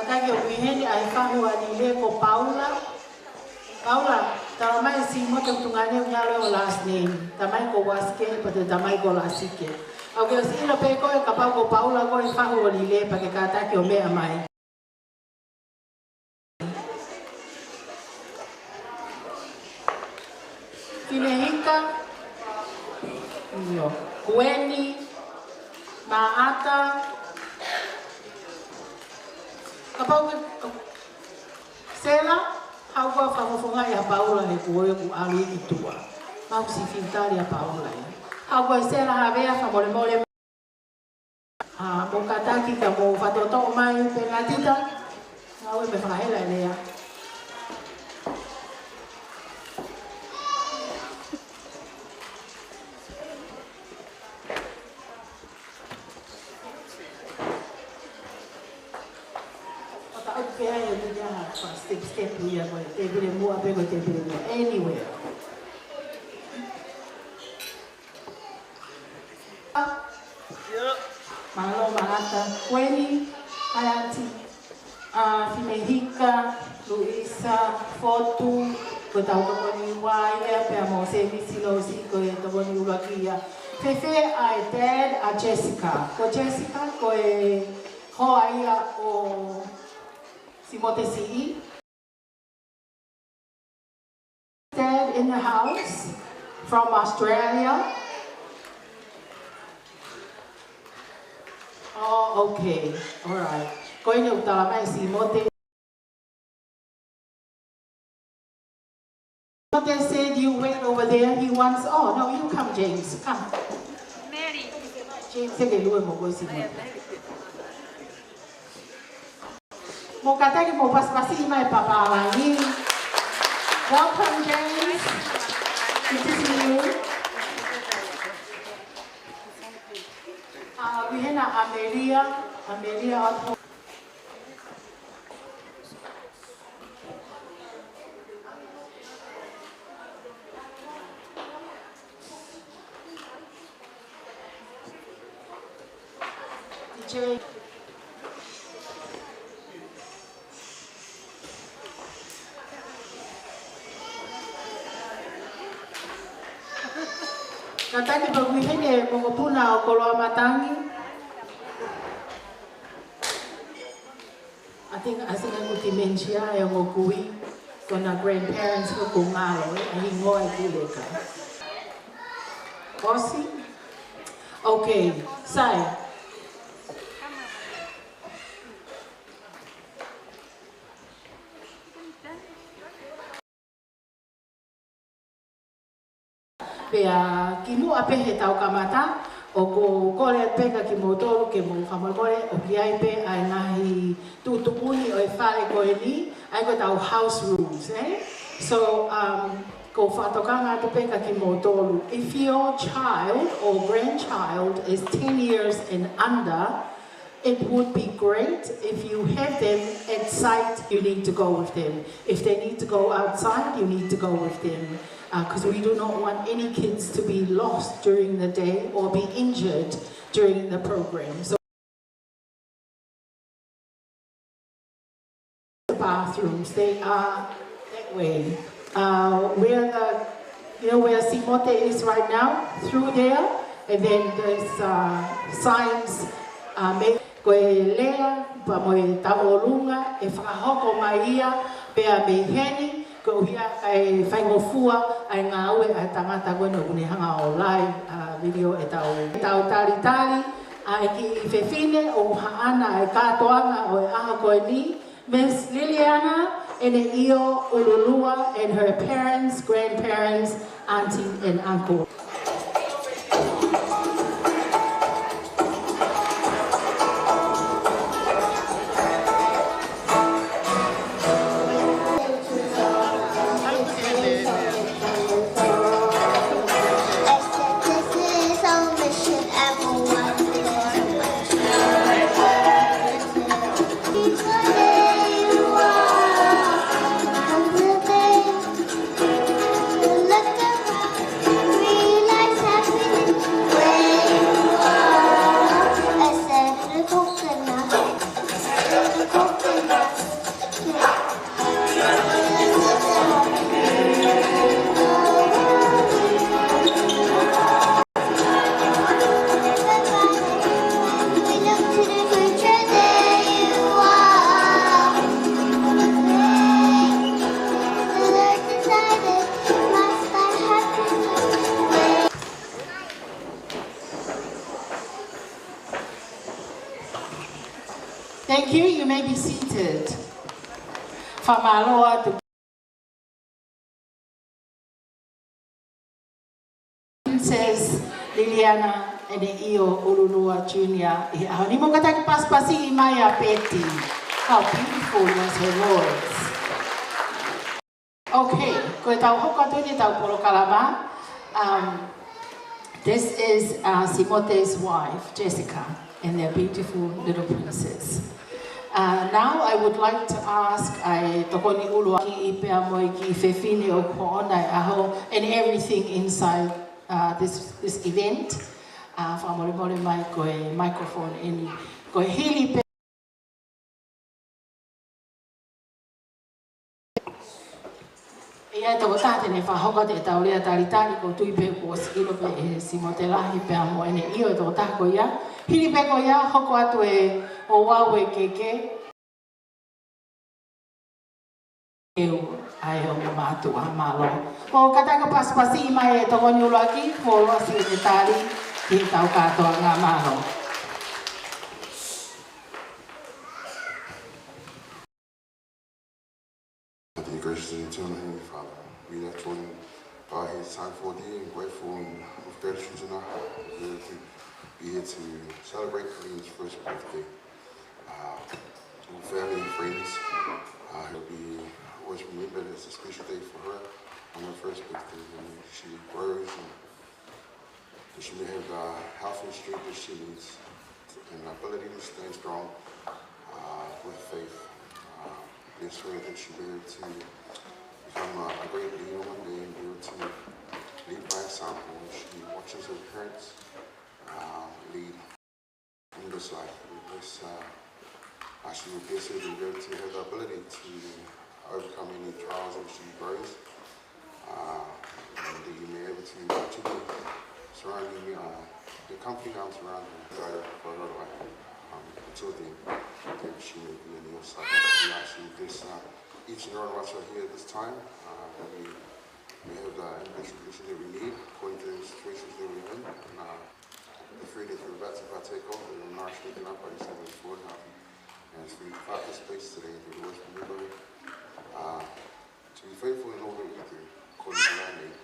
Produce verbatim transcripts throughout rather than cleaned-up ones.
Kātaki ʻoku ʻi heni ʻa e fahu ʻa e lile ko Paula. Paula, talamai ʻe Simote ʻoku tuʻunga ʻene ʻuhinga ʻo e last name. Talamai ko Uasike, pea toe talamai ko Lasike. ʻOku ke ʻosi ʻilo pē koe kapau ko Paula koe ʻa e fahu ʻo e lile, pea ke kātaki ʻo meʻa mai. Fimehika, ʻio, Kueni, Maʻata, kapau ke, Sela, haʻu koe ʻo fakafofongaʻi ʻa Paula he ko koe ʻoku ʻalu ʻi tuʻa. Mau si fintali ʻa Paula ia. Haʻu koe Sela Havea, fakamolemole. ʻA, mou kātaki ka mou fakatoʻotoʻo mai pē Natita. Ngāue mei fakahela e lea. ʻO taʻu pē ai ʻo te ia ha step step ia ko e tēpile muʻa pē ko e tēpile muʻa. Anywhere. Mālō Maʻata, Kueni, hi aunty, ʻa, Fimehika, Luisa, Fotu, ko ʻetau tokoni ua ia, pea mo Semisi Losi, ko e tokoni ʻuluaki ia. Fēfē ʻa e dad ʻa Jessica? Ko Jessica, ko e hoa ia ʻo Simote Siʻi. Dad in the house from Australia. Oh, okay. All right. Ko ʻene ʻoku talamai ʻe Simote. Simote said you wait over there. He wants, oh, no, you come, James. Come. Mary. James, ʻe ke lue mo koe Simote. Mou kātaki mou pasipasi mai pāpālangi. Welcome, James. Good to see you. ʻA, ʻoku ʻi hena Amelia, Amelia ʻo Kātaki pē ʻoku ʻi heni e mokopuna ʻo Koloamatangi. I think, I think ʻoku dementia e ongo kui, ko ʻena grandparents ko ʻoku ngalo, ʻe, ʻa e hingoa ʻe kule ka. ʻOsi? Okay, sai. Pea kimuʻa pē he tau kamata, ʻoku ou kole pē kia kimoutolu ke mou fakamolemole, ʻoku ʻi ai pē ʻa e ngaahi tuʻutuʻuni ʻo e fale ko eni, ʻa ia ko ʻetau house rules, eh? So, um, ʻoku ou fakatokanga atu pē kia kimoutolu. If your child or grandchild is ten years and under, it would be great if you have them at site. You need to go with them. If they need to go outside, you need to go with them. Uh, 'cause we do not want any kids to be lost during the day or be injured during the program. So the bathrooms, they are that way. Uh, where the, you know where Simote is right now, through there, and then there's, uh, signs, uh, made. Ko e lea, pea mo e tauʻolunga, ʻe fakahoko mai ia, pea mei heni, koeʻuhi kae faingofua ʻa e ngāue ʻa e tangata ko eni ʻoku ne hanga ʻo live, uh, video ʻetau, ʻetau talitali, ʻa e kiʻi fefine ʻoku haʻana ʻa e kātoanga ʻo e ʻaho ko eni, Miss Liliana ʻEneʻio Ululua and her parents, grandparents, auntie and uncle. Thank you. You may be seated. Fakamālō atu. Princess Liliana ʻEne ʻIo ʻUluʻulua Junior ʻi he ʻaho ni. Mou kātaki pasipasiʻi mai ʻa Betty. How beautiful was her voice. Okay, ko ʻetau hoko atu eni ʻetau polokalama. Um, this is, uh, Simote's wife, Jessica, and their beautiful little princess. Uh, now I would like to ask ʻa e tokoni ʻuluaki pea mo e kiʻi fefine ʻoku ʻoʻona e ʻaho and everything inside, uh, this, this event. Uh, fakamolemole mai ko e microphone eni. Ko e hili pē ʻe ʻi ai e tokotaha te ne fakahoko atu ʻetau lea talitali, ʻoku ou tui pē kuo ʻosi ʻilo pē ʻe Simote Lahi pea mo ʻEne ʻIo e tokotaha ko ia. Hili pē ko ia, hoko atu e ouau e keke. ʻEu, ʻa e ongo mātuʻa, mālō. Mou kātaki pasipasiʻi mai e tokoni ʻuluaki, kuo ʻosi ʻene tali ki heʻetau kātoanga, mālō. Dear gracious and eternal Heavenly Father, we are joined by his time for thee and grateful and with gratitude in our heart to be here to, be here to celebrate Kaleem's first birthday. Uh, all family and friends, uh, he'll be always remembered as a special day for her on her first birthday when she grows and that she may have the health and strength that she needs and the ability to stand strong, uh, with faith. Uh, bless her that she may be able to become a, a great leader one day and be able to lead by example. She watches her parents, uh, lead in this life. We bless, uh, uh, she will bless her to be able to have the ability to overcome any trials as she grows. Uh, and that you may be able to continue surrounding, uh, your comforting arms around her for, for her life. Um, until then, that she may be on your side. We ask you this, uh, each and every one of us who are here at this time, uh, that we may have the individual condition that we need according to the situations that we're in. And, uh, the food that we're about to partake of, that will nourish, strengthen our bodies and move forward healthy. And as we depart this place today, that we always remember, uh, to be faithful in all that we do, according to thy name.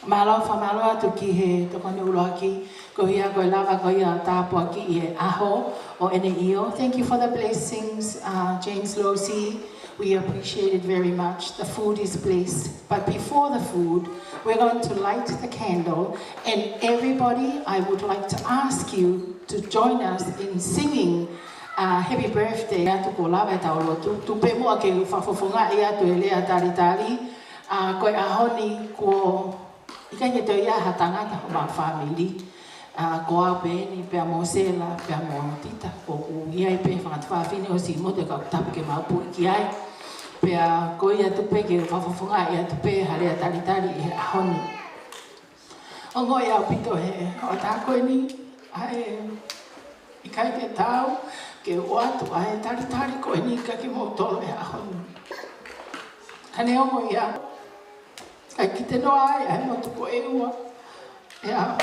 Mālō, fakamālō atu ki he tokoni ʻuluaki, ko ia ko e lava ko ia ʻo tāpuakiʻi e ʻaho ʻo ʻEne ʻIo. Thank you for the blessings, uh, James Losi. We appreciate it very much. The food is blessed. But before the food, we're going to light the candle. And everybody, I would like to ask you to join us in singing, uh, Happy Birthday. Atu kuo lava ʻetau lotu. Tuku pē muʻa ke u fakafofongaʻi atu e lea talitali. Uh, ko e ʻaho ni kuo ʻikai ke toe ʻi ai ha tangata homau fāmili. ʻA, ko au pē eni pea mo Sela, pea mo Tita, ʻoku ʻi ai pē fanga tuofāfine ʻo Simote ka ʻoku tapu ke mau puʻi ki ai. Pea ko ia atu pē ke fakafofongaʻi atu pē ha lea talitali ʻi he ʻaho ni. Ongoʻi ʻaupito he hoʻatā ko eni, ʻa e ʻikai ke tau ke ʻoatu ʻa e talitali ko eni kia kimoutolu he ʻaho ni. Ka neongo ia, ʻikai ke te noa ai ʻa e motu ko ʻEua. ʻIa,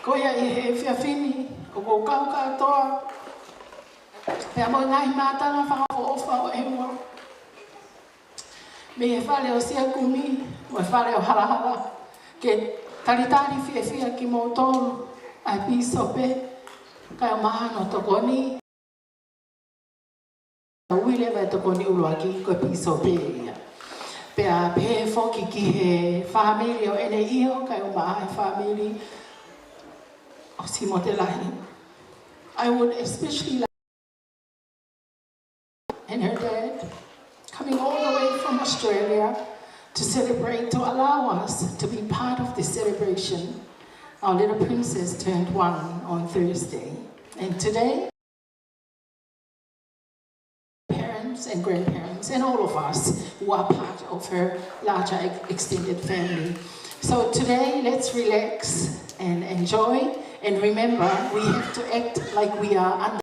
ko ia ʻi he efiafi ni, ʻoku ou kau kātoa pea mo e ngaahi mātanga fakaʻofoʻofa ʻo ʻEua. Mei he fale ʻo Siakumi, mo e fale ʻo Halahala, ke talitali fiefia kimoutolu ʻa e pīsope, kaeʻumaʻā hono tokoni. Ui leva e tokoni ʻuluaki ko e pīsope ia. Pea pehē foki ki he fāmili ʻo ʻEne ʻIo, kaeʻumaʻā e fāmili ʻo Simote Lahi. I would especially like and her dad coming all the way from Australia to celebrate, to allow us to be part of this celebration. Our little princess turned one on Thursday, and today, parents and grandparents and all of us who are part of her larger ex-, extended family. So today, let's relax and enjoy, and remember, we have to act like we are under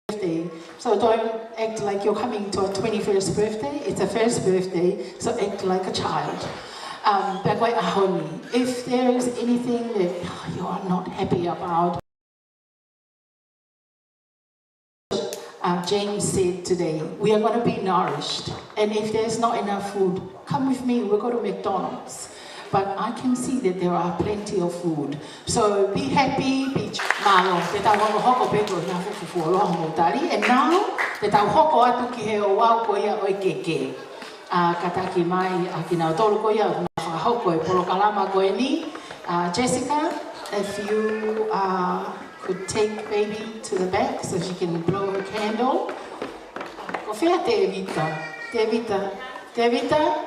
birthday. So don't act like you're coming to a twenty-first birthday. It's a first birthday, so act like a child. Um, pea ko e ʻaho ni, if there is anything that you are not happy about, uh, James said today, we are gonna be nourished. And if there's not enough food, come with me, we'll go to McDonald's. But I can see that there are plenty of food. So be happy, be ch-, mālō, te tau hokohoko pē ko e ngaahi fuʻu fuoloa mo tali. And now, te tau hoko atu ki he ouau ko ia ʻo e keke. A, kātaki mai ʻa kinautolu ko ia ʻoku nau fakahoko e polokalama ko eni. A, Jessica, if you, uh, could take baby to the back so she can blow her candle. Ko fē ʻa Tevita? Tevita? Tevita?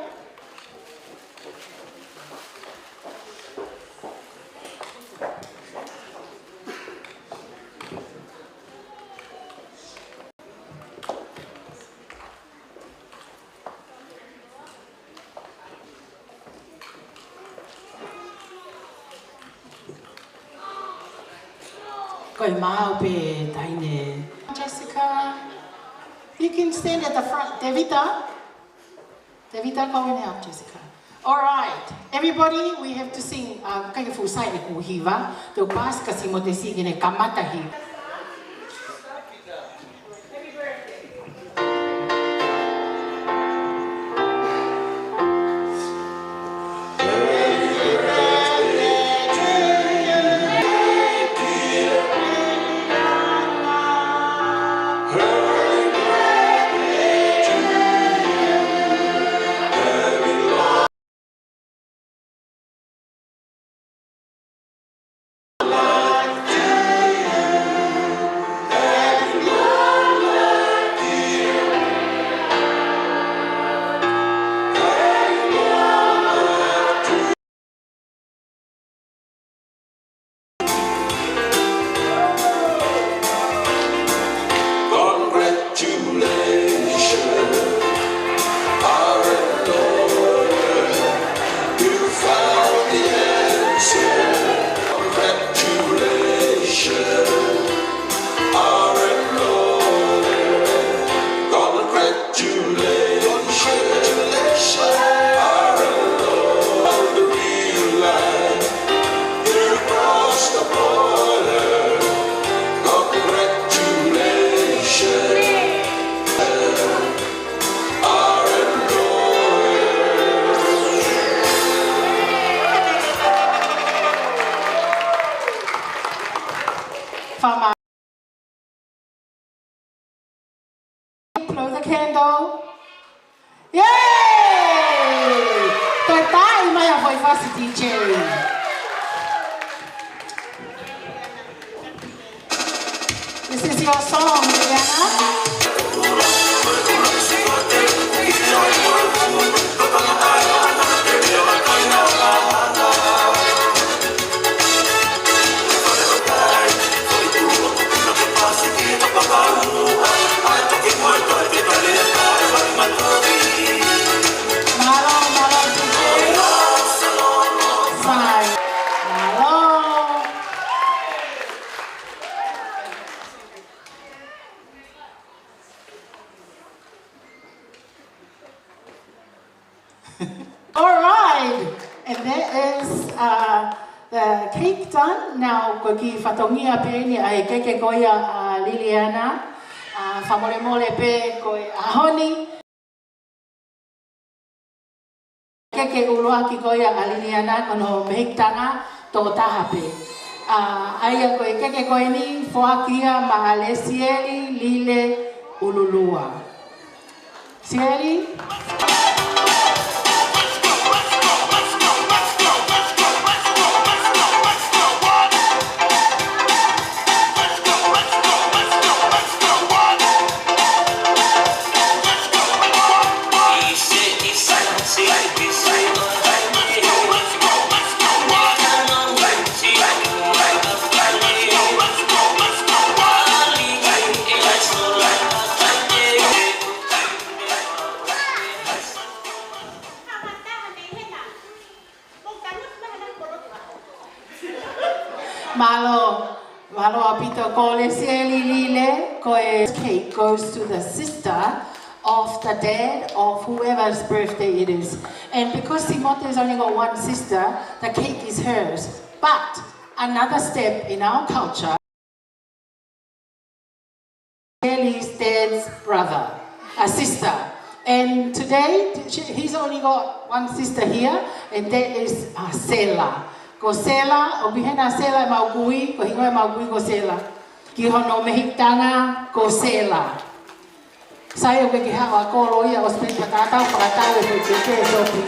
Ko e maau pē taʻahine. Jessica, you can stand at the front. Tevita? Tevita, go and help Jessica. All right, everybody, we have to sing, uh, ʻikai ke fuʻu sai ʻeku hiva, te u paasi ka Simotesi ke ne kamata hiva. Congratulations, R N lawyer. You found the answer. Congratulations, R N lawyer. Congratulations, R N lawyer. The real life. You crossed the border. Congratulations, R N lawyer. Fama. Blow the candle. Yay! Toe taaʻi mai ʻa e foʻi fasi, D J. This is your song, Rihanna. Mālō, mālō, sai. Mālō. All right, and that is, uh, the cake done. Now, ko e kiʻi fatongia pē eni ʻa e keke ko ia ʻa Liliana. Uh, fakamolemole pē ko e ʻaho ni. Keke ʻuluaki ko ia ʻa Liliana, ko hono mehikitanga tokotaha pē. Uh, ʻa ia ko e keke ko eni, foaki ia maʻa Lesieli Lile Ululua. Sieli? Mālō, mālō ʻaupito. Ko Lesieli Lile, ko e cake goes to the sister of the dad of whoever's birthday it is. And because Simote's only got one sister, the cake is hers. But another step in our culture, Lesieli's dad's brother, a sister. And today, she, he's only got one sister here, and that is, uh, Sela. Ko Sela, ʻoku ʻi hena Sela ʻemau kui, ko e hingoa ʻemau kui ko Sela. Ki hono mehikitanga, ko Sela. Sai ʻoku ke haʻu ʻo kolo ia ʻo spend fakatau, fakatau e ke ke sopi.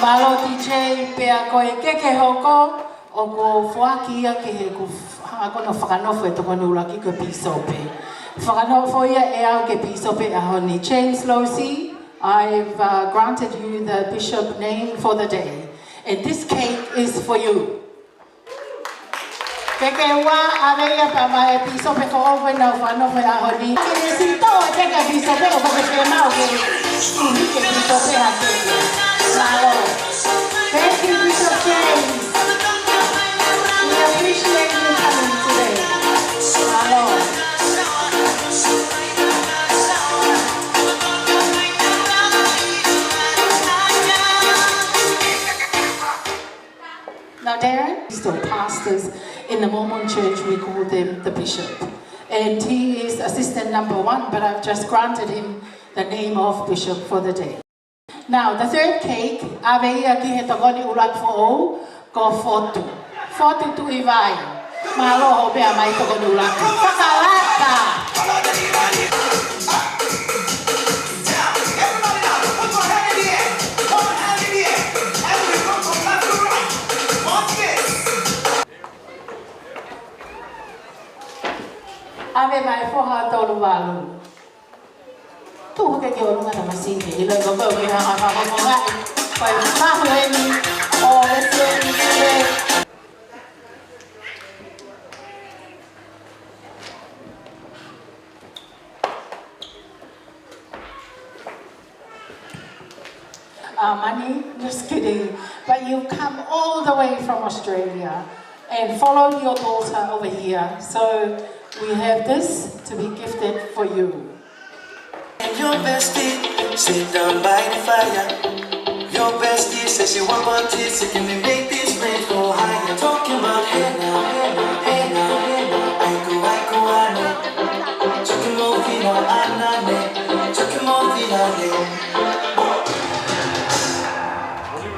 Mālō D J, pea ko e keke hoko, ʻoku ou foaki ia ki heʻeku f-, hanga ko ena ʻo fakanofo e tokoni ʻuluaki ko e pīsope. Fakanofo ia ʻe au ko e pīsope ʻaho ni. James Losey, I've, uh, granted you the bishop name for the day. And this cake is for you. Keke ua, ʻave ia pea maʻa e pīsope foʻou ko ena ʻoku fakanofo he ʻaho ni. Ke ne sito e keke pīsope ʻo ke ke mau ke suhi ke pīsope ha keke. Mālō. Thank you, Bishop James. We appreciate you coming today. Mālō. Now, Darren, he's the pastors in the Mormon church, we call them the bishop. And he is assistant number one, but I've just granted him the name of bishop for the day. Now, the third cake, ʻave ia ki he tokoni ʻuluaki foʻou, ko Fotu. Fotu Tuʻivai. Mālō hoʻo meʻa mai tokoni ʻuluaki. Fakalata! ʻAve mai foha tolu valu. Tuʻu hake ki ʻolunga tamasiʻi, ʻilo ko koe ʻoku ke hanga ʻo fakahofongaʻi. Ko e mahu eni ʻo Lesieli Lile. Uh, money, just kidding. But you've come all the way from Australia and followed your daughter over here. So we have this to be gifted for you. And your bestie sit down by the fire. Your bestie says she want parties, so can we make these flames go higher? Talking about hey now, hey now, hey now, hey now. Aiko, aiko, ane. Chucky movie now, anane. Chucky movie now, ne.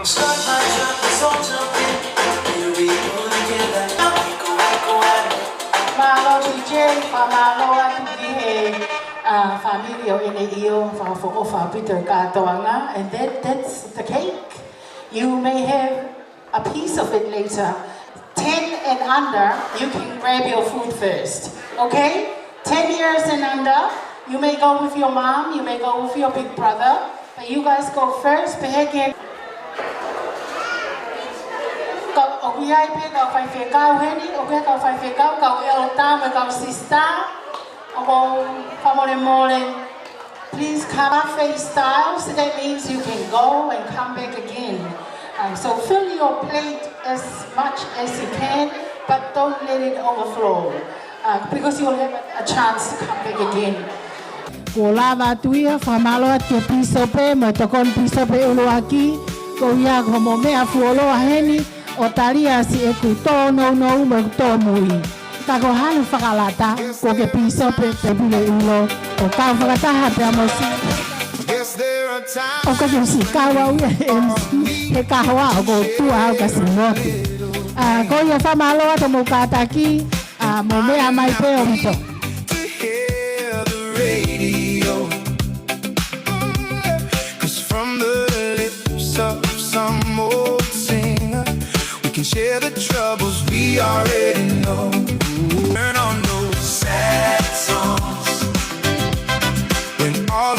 Start my truck, let's all jump in. Here we go together. Aiko, aiko, ane. Mālō D J, fakamālō atu ki he, uh, fāmili ʻo ʻEne ʻIo, fakaʻofoʻofa ʻaupito e kātoanga. And that, that's the cake. You may have a piece of it later. Ten and under, you can grab your food first. Okay? Ten years and under, you may go with your mom, you may go with your big brother, but you guys go first. Pehē ki he kau, ʻoku ʻi ai pē kau faifekau heni, ʻoku ʻi ai kau faifekau, kau elder mo e kau sister. ʻOku ou fakamolemole, please come buffet style, so that means you can go and come back again. Um, so fill your plate as much as you can, but don't let it overflow, uh, because you'll have a, a chance to come back again. Kuo lava atu ia, fakamālō atu ki he pīsope, mo e tokoni pīsope ʻuluaki, ko ia ko hoʻomo meʻa fuoloa heni, ʻo tali ʻa siʻeku tōnounou mo ʻeku tōmui. Ka ko hano fakalata, ko e pīsope Tēpile ʻIlo, ʻo kau fakataha pea mo si. ʻOku ke si kau au ia he M C, he kahoa ʻoku ou tuʻu au ka si motu. ʻA, ko ia fakamālō atu mo kātaki, ʻa, mo meʻa mai pē ʻo mito. To hear the radio. 'Cause from the lips of some old singer, we can share the troubles we already know. Turn on those sad songs when all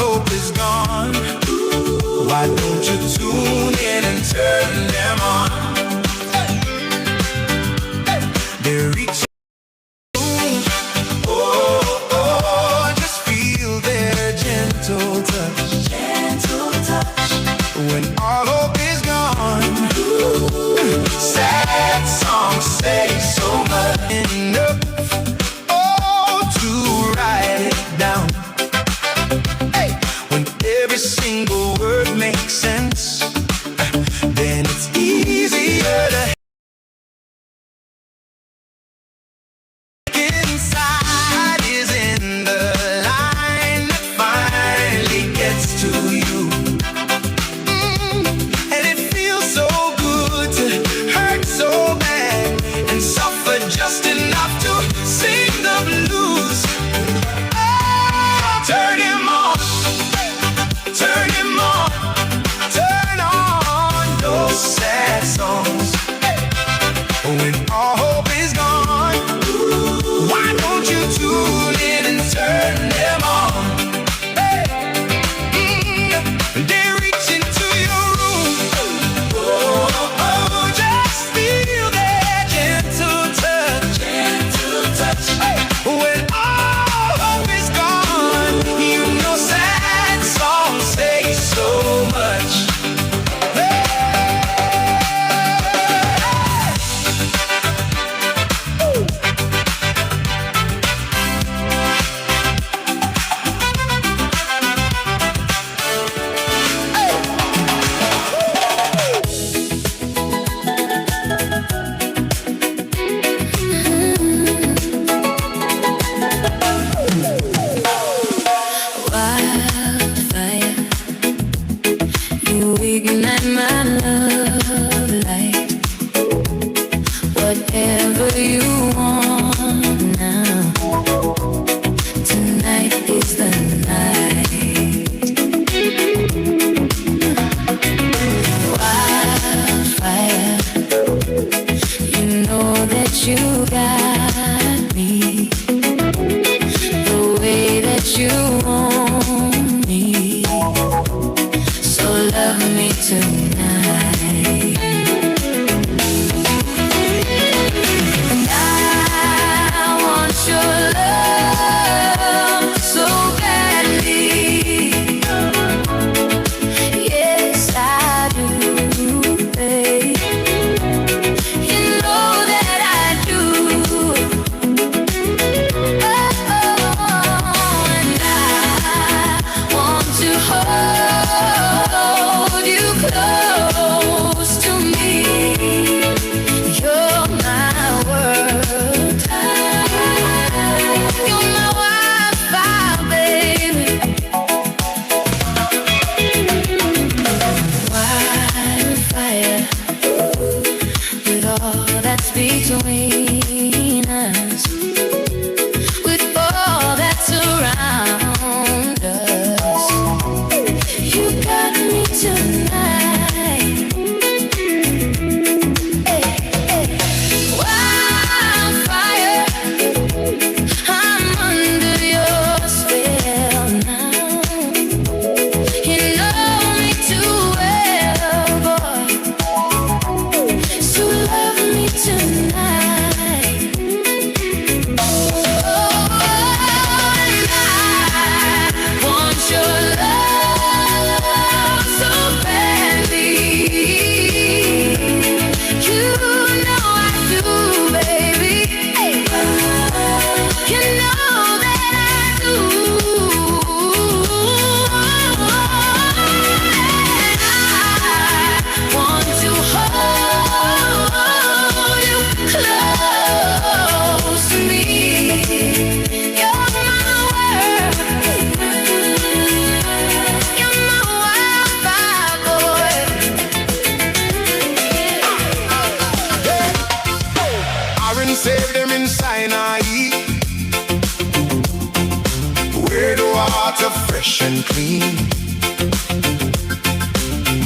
Hearts are fresh and clean.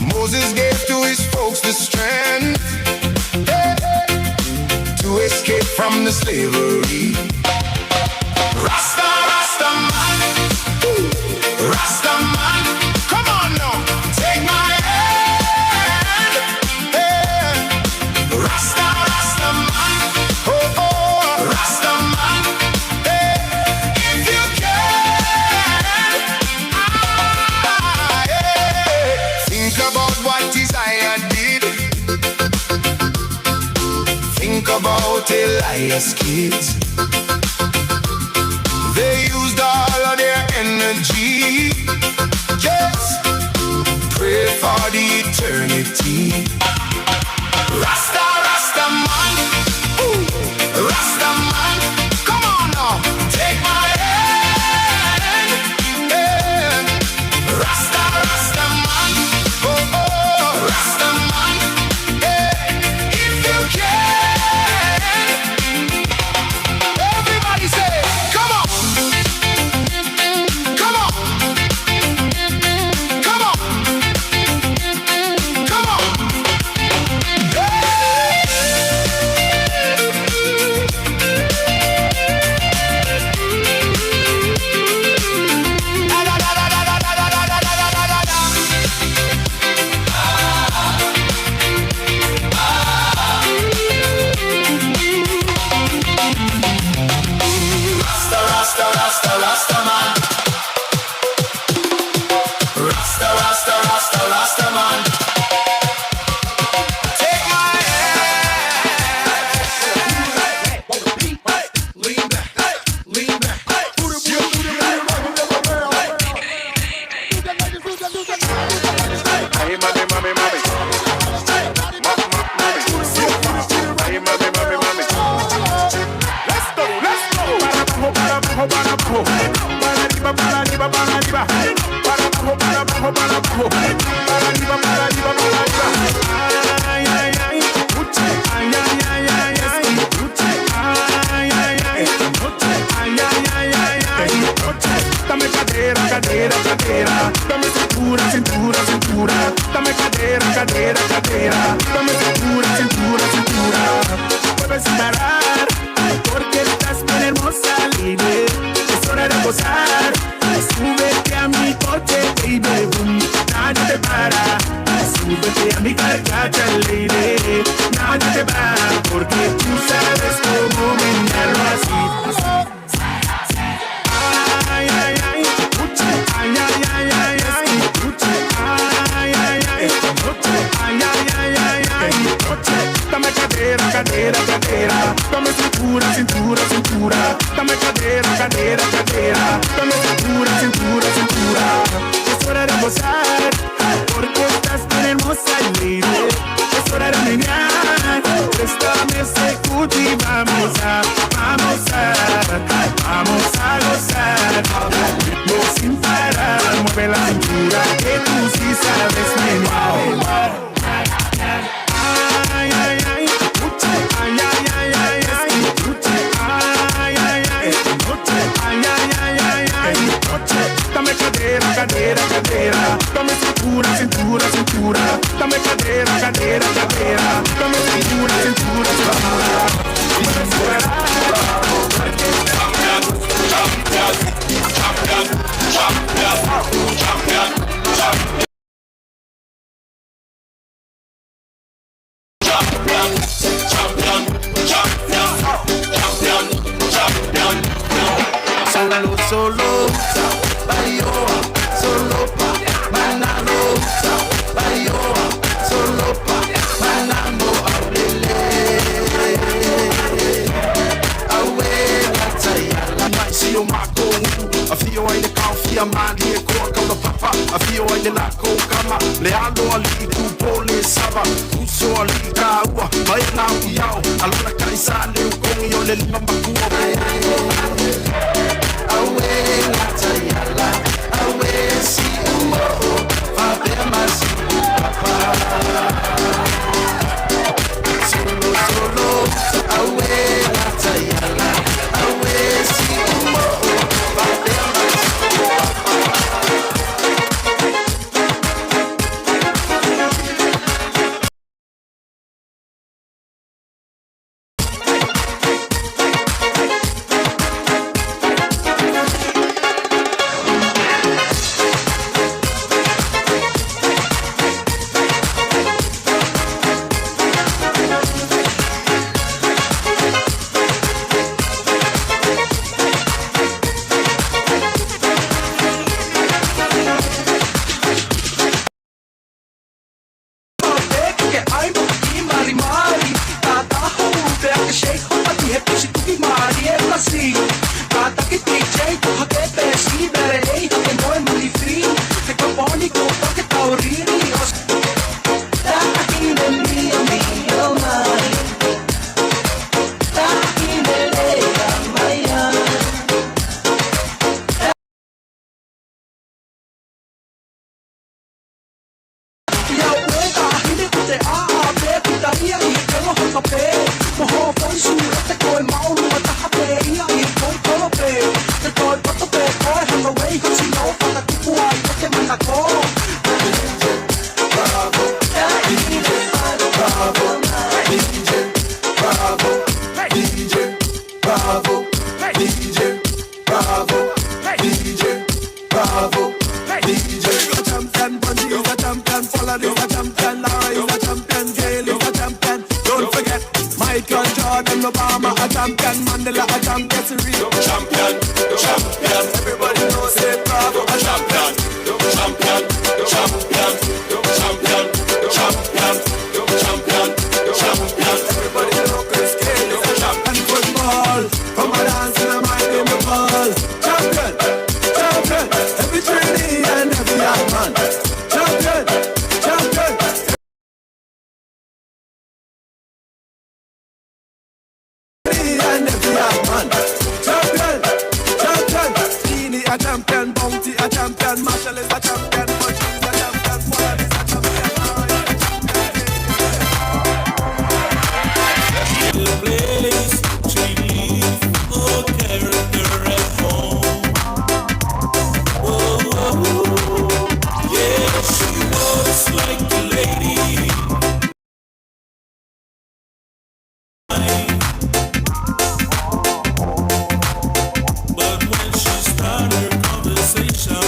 Moses gave to his folks the strength, hey, to escape from the slavery. Rasta, Rasta man, ooh, Rasta man, come on now, take my hand. Hey, Rasta, Rasta man, oh, oh, Rasta man, hey, if you can, ah, hey. Think about what Isaiah did. Think about Elias' kids. They used all of their energy. Yes. Pray for the eternity. Rasta, Rasta man. Ooh, Rasta man. Come on now. Take my hand. Yeah. Rasta, Rasta man. Oh, oh, Rasta man. Yeah. If you can. Everybody say, come on. Come on. Come on. Come on. Rasta, Rasta, Rasta, Rasta man. Rasta, Rasta, Rasta, Rasta man. Take my hand. Lean back, lean back. Ay, mami, mami, mami. Ma, ma, mami. Ay, mami, mami, mami. Let's go, let's go. Para abajo, para abajo, para abajo. Para arriba, para arriba, para arriba. Para abajo, para abajo, para abajo. Para arriba, para arriba, para arriba. Ay, ay, ay. Uche. Ay, ay, ay, ay, ay. Uche. Ay, ay, ay. Esta noche. Ay, ay, ay, ay, ay. Esta noche. Dame cadera, cadera, cadera. Dame cintura, cintura, cintura. Dame cadera, cadera, cadera. Dame cintura, cintura, cintura. Mueve sin parar, porque estás bien hermosa, lady. Es hora de gozar. Súbete a mi coche, baby, boom. Nadie te para. Súbete a mi carcacha, lady. Nadie te para, porque tú sabes cómo menearlo así. Ay, ay, ay, uche, ay, ay, ay, ay, ay, uche, ay, ay, ay, esta noche, ay, ay, ay, ay, ay, noche. Dame cadera, cadera, cadera, dame cintura, cintura, cintura, dame cadera, cadera, cadera, dame cintura, cintura, cintura. Es hora de gozar, porque estás bien hermosa, lady. Es hora de menear. Préstame ese cuti, vamos a, vamos a, vamos a gozar. Ritmo sin parar, mueve la cintura, que tú sí sabes menear. Ay, ay, ay, uche, ay, ay, ay, ay, ay, uche, ay, ay, ay, uche, ay, ay, ay, ay, ay, uche. Dame cadera, cadera, cadera. Dame cintura, cintura, cintura. Dame cadera, cadera, cadera. Dame cintura, cintura, cintura. Solo, solo, bayoa, solo pa, manalo, bayoa, solo pa, manamo, aulele. Aue, la taiala. Mai sio mako, a fio ai le kau fia mali e koa kau papa, a fio ai le lako kama, le alo ali kupo le sava. Uso ali kaua, mai na uiao, alona kaisa le ukongi o le lima makua. Aue, la taiala, aue, si umo, fapea masi, papa. Solo, solo, aue, la taiala, aue, si umo, fapea masi, papa. Ka pē, mo hoʻo poisu, ʻe te koe maulu, ʻa taha pē ia ʻi he koukou pē. Te koe poto pē, koe hano wei, ko tino, fakakupu ai, ʻe te manako. Bravo, D J, Bravo, D J, Bravo, D J, Bravo, D J, Bravo, D J, Bravo, D J. Big up champion, Bunji is a champion, Pollard is a champion, Lara is a champion, Gale is a champion. Don't forget, Michael Jordan, Obama a champion, Mandela a champion, Sri champion, champion. Everybody knows it, Bravo a champion, champion, champion, champion, champion, champion, champion. Everybody know Chris Gayle is a champion football. Come and dance in the mind in the ball. Champion, champion, every trainee and every young man. Champion, champion, trainee and every young man. Champion, champion, Dini a champion, Bounty a champion, Marshall is a champion, Bunji is a champion, Pollard is a champion, Lara is a champion. Place to live or character at home. Oh, oh, oh. Yeah, she walks like a lady. But when she start her conversation,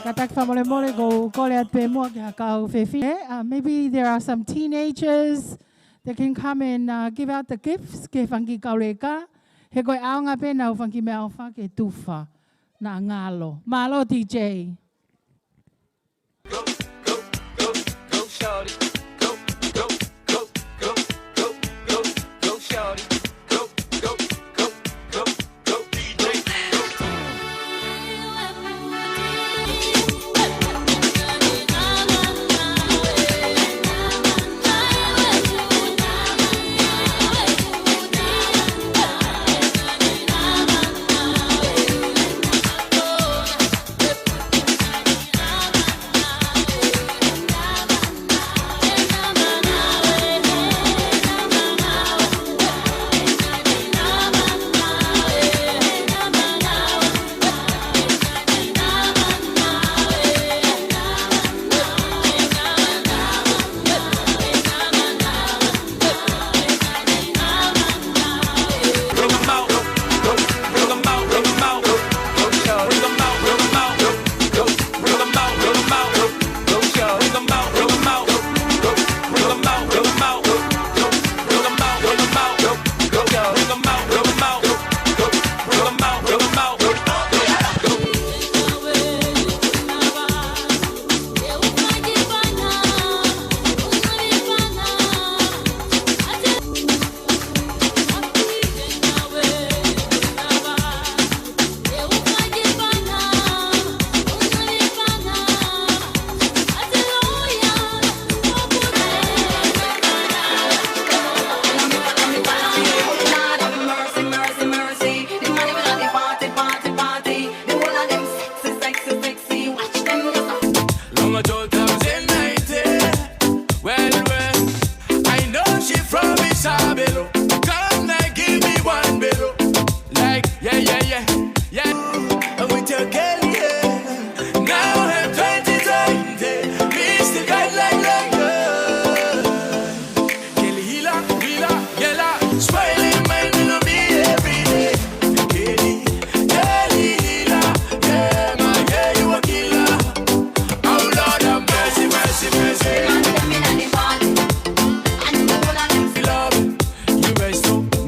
Kātaki fakamolemole, ʻoku ou kole atu pē muʻa ki he kau fefine. Uh, maybe there are some teenagers that can come and, uh, give out the gifts ki he fanga kiʻi kau leka. He ko e ʻaonga pē ʻenau fanga kiʻi meʻaʻofa ke tufa. Naʻa ngalo. Mālō, D J.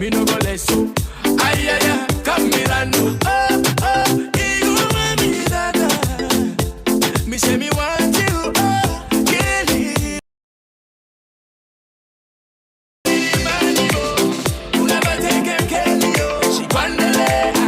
Mi no goleso. Ay, ay, ay, caminando. Oh, oh, y una mirada. Mi se mi want you, oh, Kelly. Una parte que Kelly, oh, she wondering.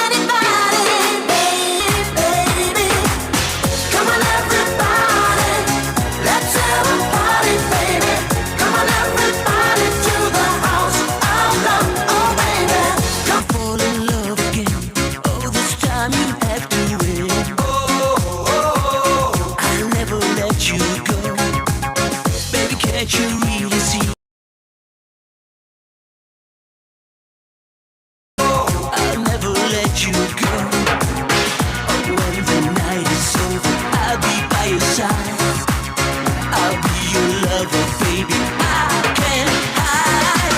Anybody, baby, baby. Come on, everybody. Let's have a party, baby. Come on, everybody, to the house of love. Oh, baby. Come fall in love again. Oh, this time you have to win. Oh, oh, oh, oh. I'll never let you go. Baby, can't you really see? I'll never let you go. When the night is over, I'll be by your side. I'll be your lover, baby. I can't hide.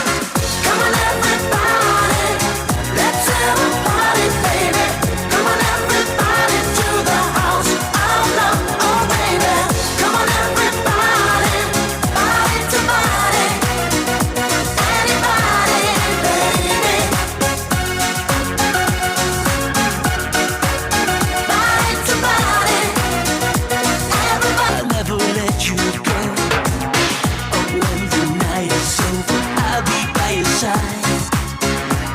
Come on, everybody. Let's have a party, baby. Come on, everybody, to the house of love. Oh, baby. Come on, everybody. Body to body. Anybody, baby. Body to body. Everybody. I'll never let you go. Oh, when the night is over, I'll be by your side.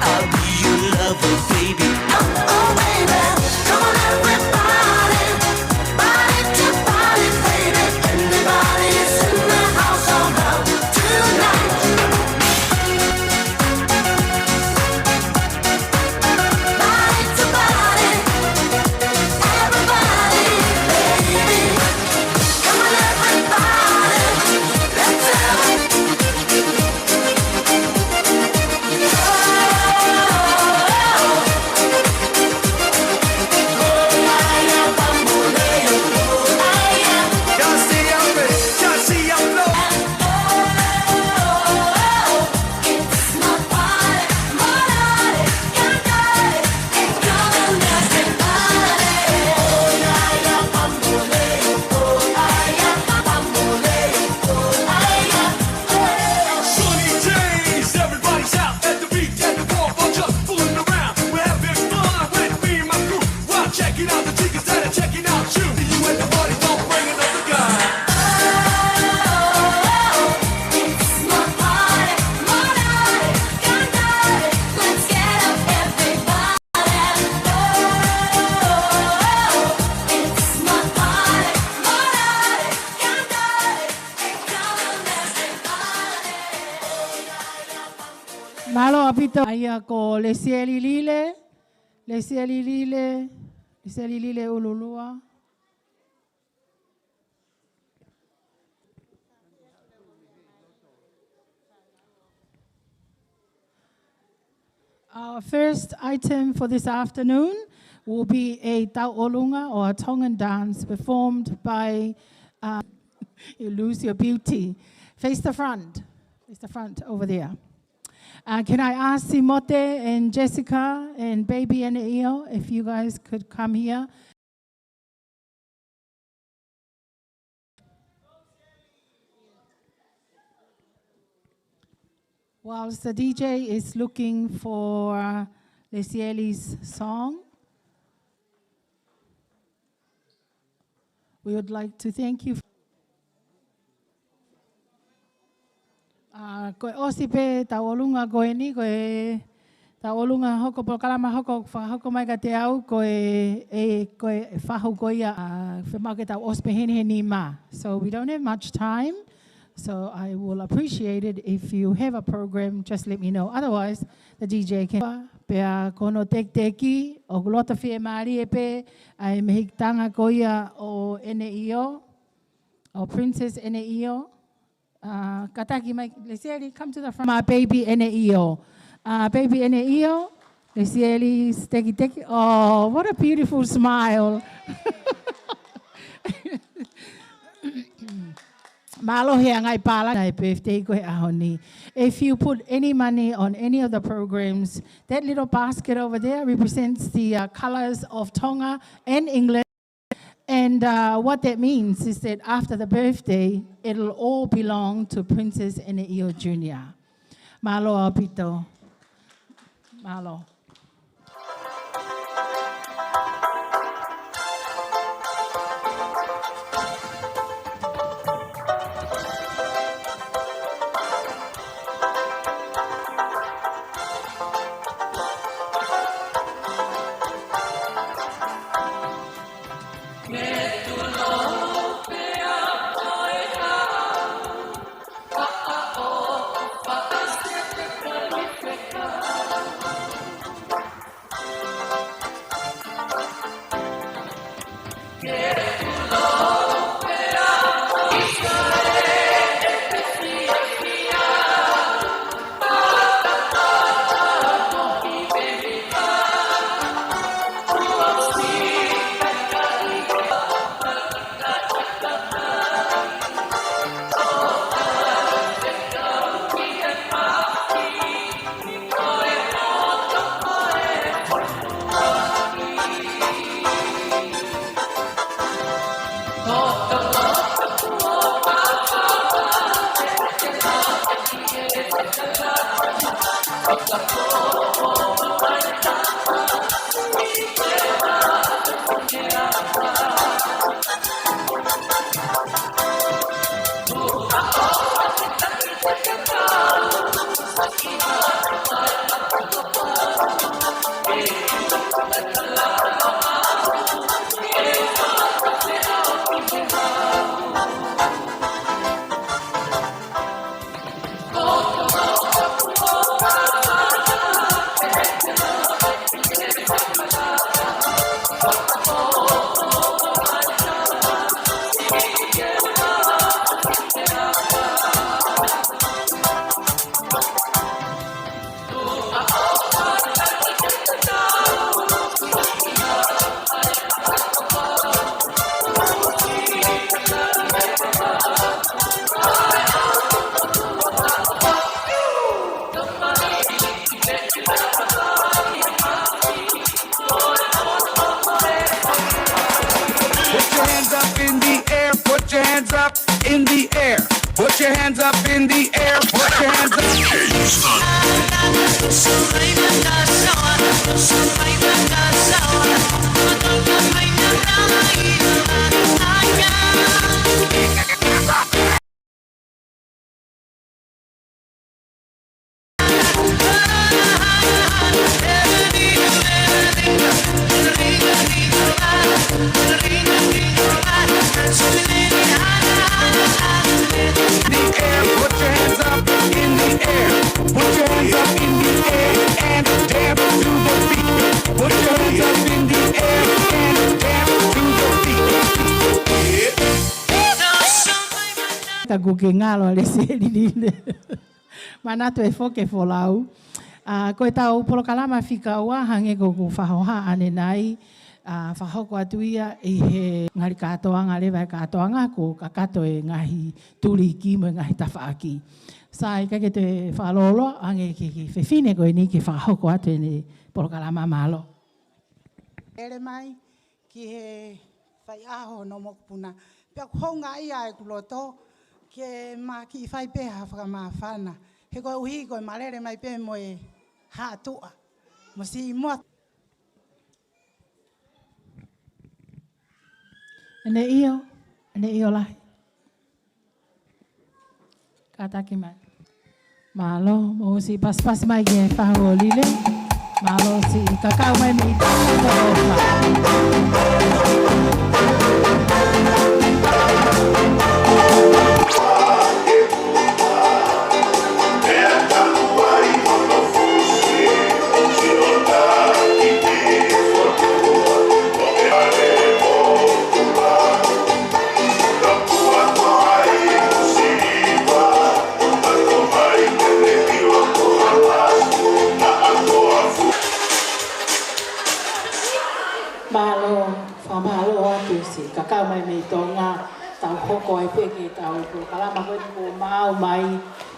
I'll be your lover, baby. Oh, oh, baby. Come on, everybody. Body to body, baby. Anybody is in the house of love tonight. Body to body. Everybody, baby. Come on, everybody. Let's have it. Sonny J's, everybody's out at the beach, at the bar, just fooling around. We're having fun with me and my crew. Wow, check it out, the chickens that are checking out you. You at the party, don't bring another guy. It's my party, my night, your night. Let's get up, everybody. It's my party, my night, your night. Mālō ʻaupito. ʻA ia ko Lesieli Lile, Lesieli Lile, Lesieli Lile ʻUlulua. Our first item for this afternoon will be a tauʻolunga or a Tongan dance performed by, uh, you lose your beauty. Face the front. Face the front over there. Uh, can I ask Simote and Jessica and Baby and Io if you guys could come here? Whilst the D J is looking for, uh, Lesieli's song, we would like to thank you. Uh, ko e ʻosi pē tauʻolunga ko eni, ko e tauʻolunga hoko, polokalama hoko, fakahoko mai kiate au, ko e, e, ko e fahu ko ia, ʻa, fiemaʻu ke tau ʻosi pē heni he nima. So we don't have much time. So I will appreciate it if you have a program, just let me know. Otherwise, the D J can. Pea ko hono tekiteki, ʻoku loto fiemālie pē ʻa e mehikitanga ko ia ʻo ʻEne ʻIo, ʻo Princess ʻEne ʻIo. Uh, kātaki mai, Lesieli, come to the front. My baby ʻEne ʻIo. Uh, baby ʻEne ʻIo. Lesieli, stekiteki. Oh, what a beautiful smile. Mālō he anga e pālangi ʻa e birthday ko e ʻaho ni. If you put any money on any of the programs, that little basket over there represents the, uh, colours of Tonga and England. And, uh, what that means is that after the birthday, it'll all belong to Princess ʻEne ʻIo Junior. Mālō ʻaupito. Mālō. Put your hands up in the air, put your hands up in the air. Put your hands up in the air, put your hands up. The air, put your hands up in the air. Put your hands up in the air and dance to the beat. Put your hands up in the air and dance to the beat. Taku ke ngalo le se lili. Manatu e foke folau. ʻA, ko ʻetau polokalama fika ua hangē ko ʻeku fakahoha ʻanenai, ʻa, fakahoko atu ia ʻi he ngali kātoanga leva e kātoanga ko e kakato e ngaahi tuliki mo e ngaahi tafaʻaki. Sai, ka ke te fakalōloa ange ki he kiʻi fefine ko eni ke fakahoko atu ʻene polokalama. Mālō. Ele mai ki he faiʻaho hono mokopuna. Pea ʻoku houngaʻia ʻeku loto ke ma kiʻi fai pē ha fakamāfana. He koeʻuhi ko e malele mai pē mo e haʻatuʻa. Mo si moa. ʻEne ʻio, ʻEne ʻio lahi. Kātaki mai. Mālō, mou siʻi pasipasi mai ki he fahu ʻo Lile. Mālō siʻi kakau mai mei taha. Kau mai mei Tonga, tau hoko ai pē ki heʻetau polokalama ko eni kuo maʻu mai,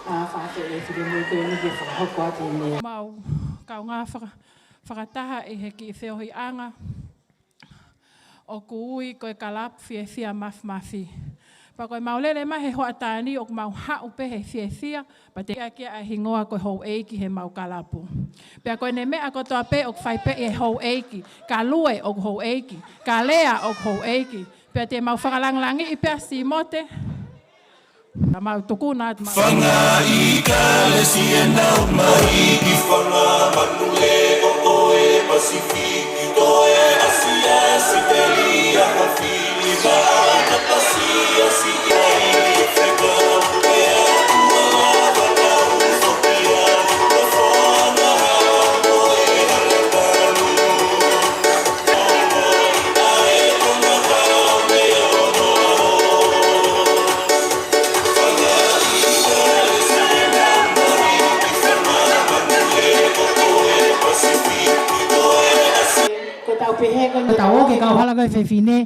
ʻa, fakafeʻiloaki mo e ko eni ke fakahoko atu ʻeni. Mau kaungā faka-, fakataha ʻi he kiʻi feohiʻanga ʻoku ui ko e Kalapu Fiefia Mafimafi. Pea ko ʻemau lele mai he hoʻatā ni ʻoku mau haʻu pē he fiefia, pea te ʻai ki ai ʻa e hingoa ko e houʻeiki heʻemau kalapu. Pea ko ʻene meʻa kotoa pē ʻoku fai pē ʻe he houʻeiki, ka lue ʻoku houʻeiki, ka lea ʻoku houʻeiki. Pea te mau fakalāngilangiʻi pē ʻa Simote. Ka mau tukuna atu mau. Fanga ʻi Kalesi ʻenau mai ki Fanga Manu Leʻo ʻo e Pasifiki, ko e ʻAsia, ʻAositelēlia, Filipaina, Pasia, Siaina, ʻAfilika, ʻa e ʻAtua, ʻa e ʻAtua, ʻa e ʻAtua, ʻa e ʻAtua. Ko ʻetau pehē ko ʻetau ō ki he kau hala ko e fefine,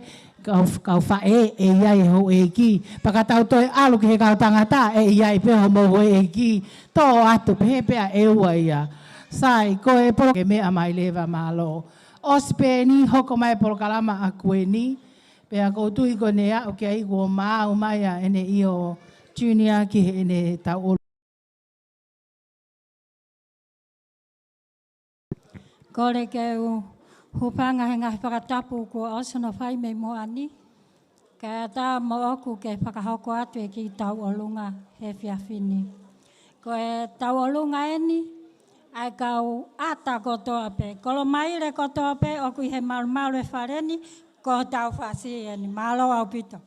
kau, kau faʻē, ʻe ʻi ai e houʻeiki. Pea ka tau toe ʻalu ki he kau tangata, ʻe ʻi ai pē hoʻomou houʻeiki. Tō atu pehē pea ʻe ua ia. Sai, ko e polo ke meʻa mai leva mālō. ʻOsi pē ʻeni, hoko mai e polokalama ʻa Kueni. Pea ʻoku ou tui ko ʻene aʻu ki ai kuo maʻu mai ʻa ʻene ʻio Junior ki heʻene tauʻolunga. Kole ke u hūfanga he ngaahi fakatapu kuo ʻosi hono fai mei muʻa ni, kae ʻatā moʻoku ke fakahoko atu e kiʻi tauʻolunga he efiafi ni. Ko e tauʻolunga ʻeni ʻa e kau ʻata kotoa pē, kolomaile kotoa pē ʻoku ʻi he malumalu e fale ni, ko hotau fasi ʻeni. Mālō ʻaupito.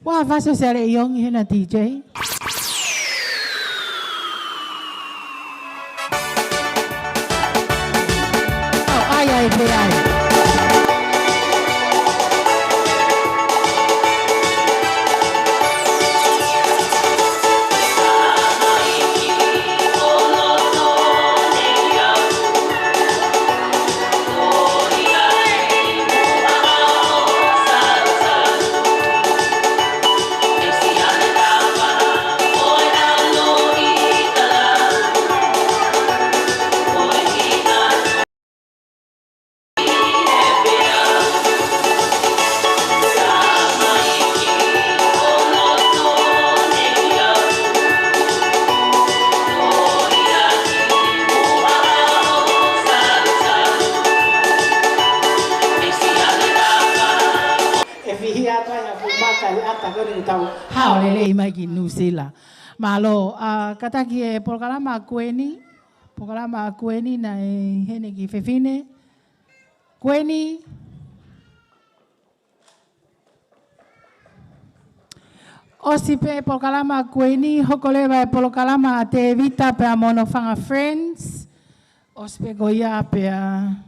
Ua vaso sale iongi hena D J. ʻAi, ʻai, pē ʻai. ʻE fihi atu ai ha fuʻu maka ʻi ʻata ko eni ʻoku tau hao lelei mai ki Nuʻusila. Mālō, ʻa, kātaki e polokalama ʻa Kueni, polokalama ʻa Kueni naʻe ʻi heni ki fefine. Kueni. ʻOsi pē polokalama Kueni, hoko leva e polokalama ʻa Tēvita pea mo hono fanga friends. ʻOsi pē ko ia pea.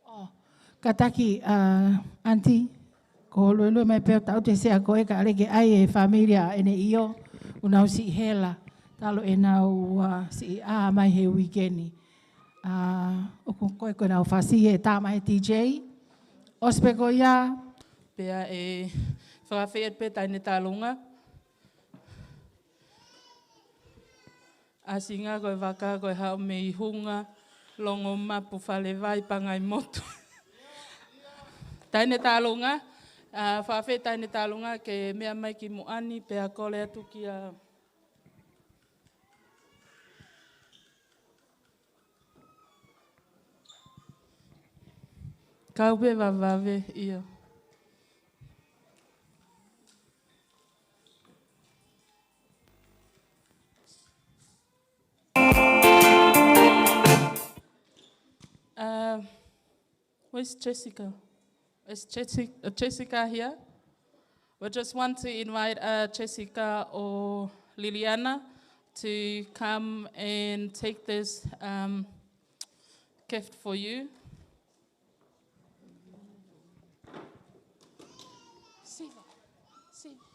ʻO, kātaki, ʻa, Aunty, ko e luelue mai pē ʻo taʻu te sea ko e ka ʻaleke ai e familia ʻene ʻio, ʻoku nau siʻi hela, talu ʻenau, ʻa, siʻi ʻā mai he uike ni. ʻA, ʻoku ko e ko ʻenau fasi ʻe tā mai he D J. ʻOsi pē ko ia. Pea ʻe fakafeʻiloaki pē taʻahine tālunga. ʻAsinga ko e vaka ko e haʻu mei Hunga, Longomapu, Falevai, Pangaimotu. Taʻahine tālunga, ʻa, fakafeʻiloaki taʻahine tālunga ke meʻa mai ki muʻa ni pea kole atu kia Kau pē vavevave, ʻio. Uh, where's Jessica? Is Jessica, uh, Jessica here? We just want to invite, uh, Jessica or Liliana to come and take this, um, gift for you. Siva, Siva.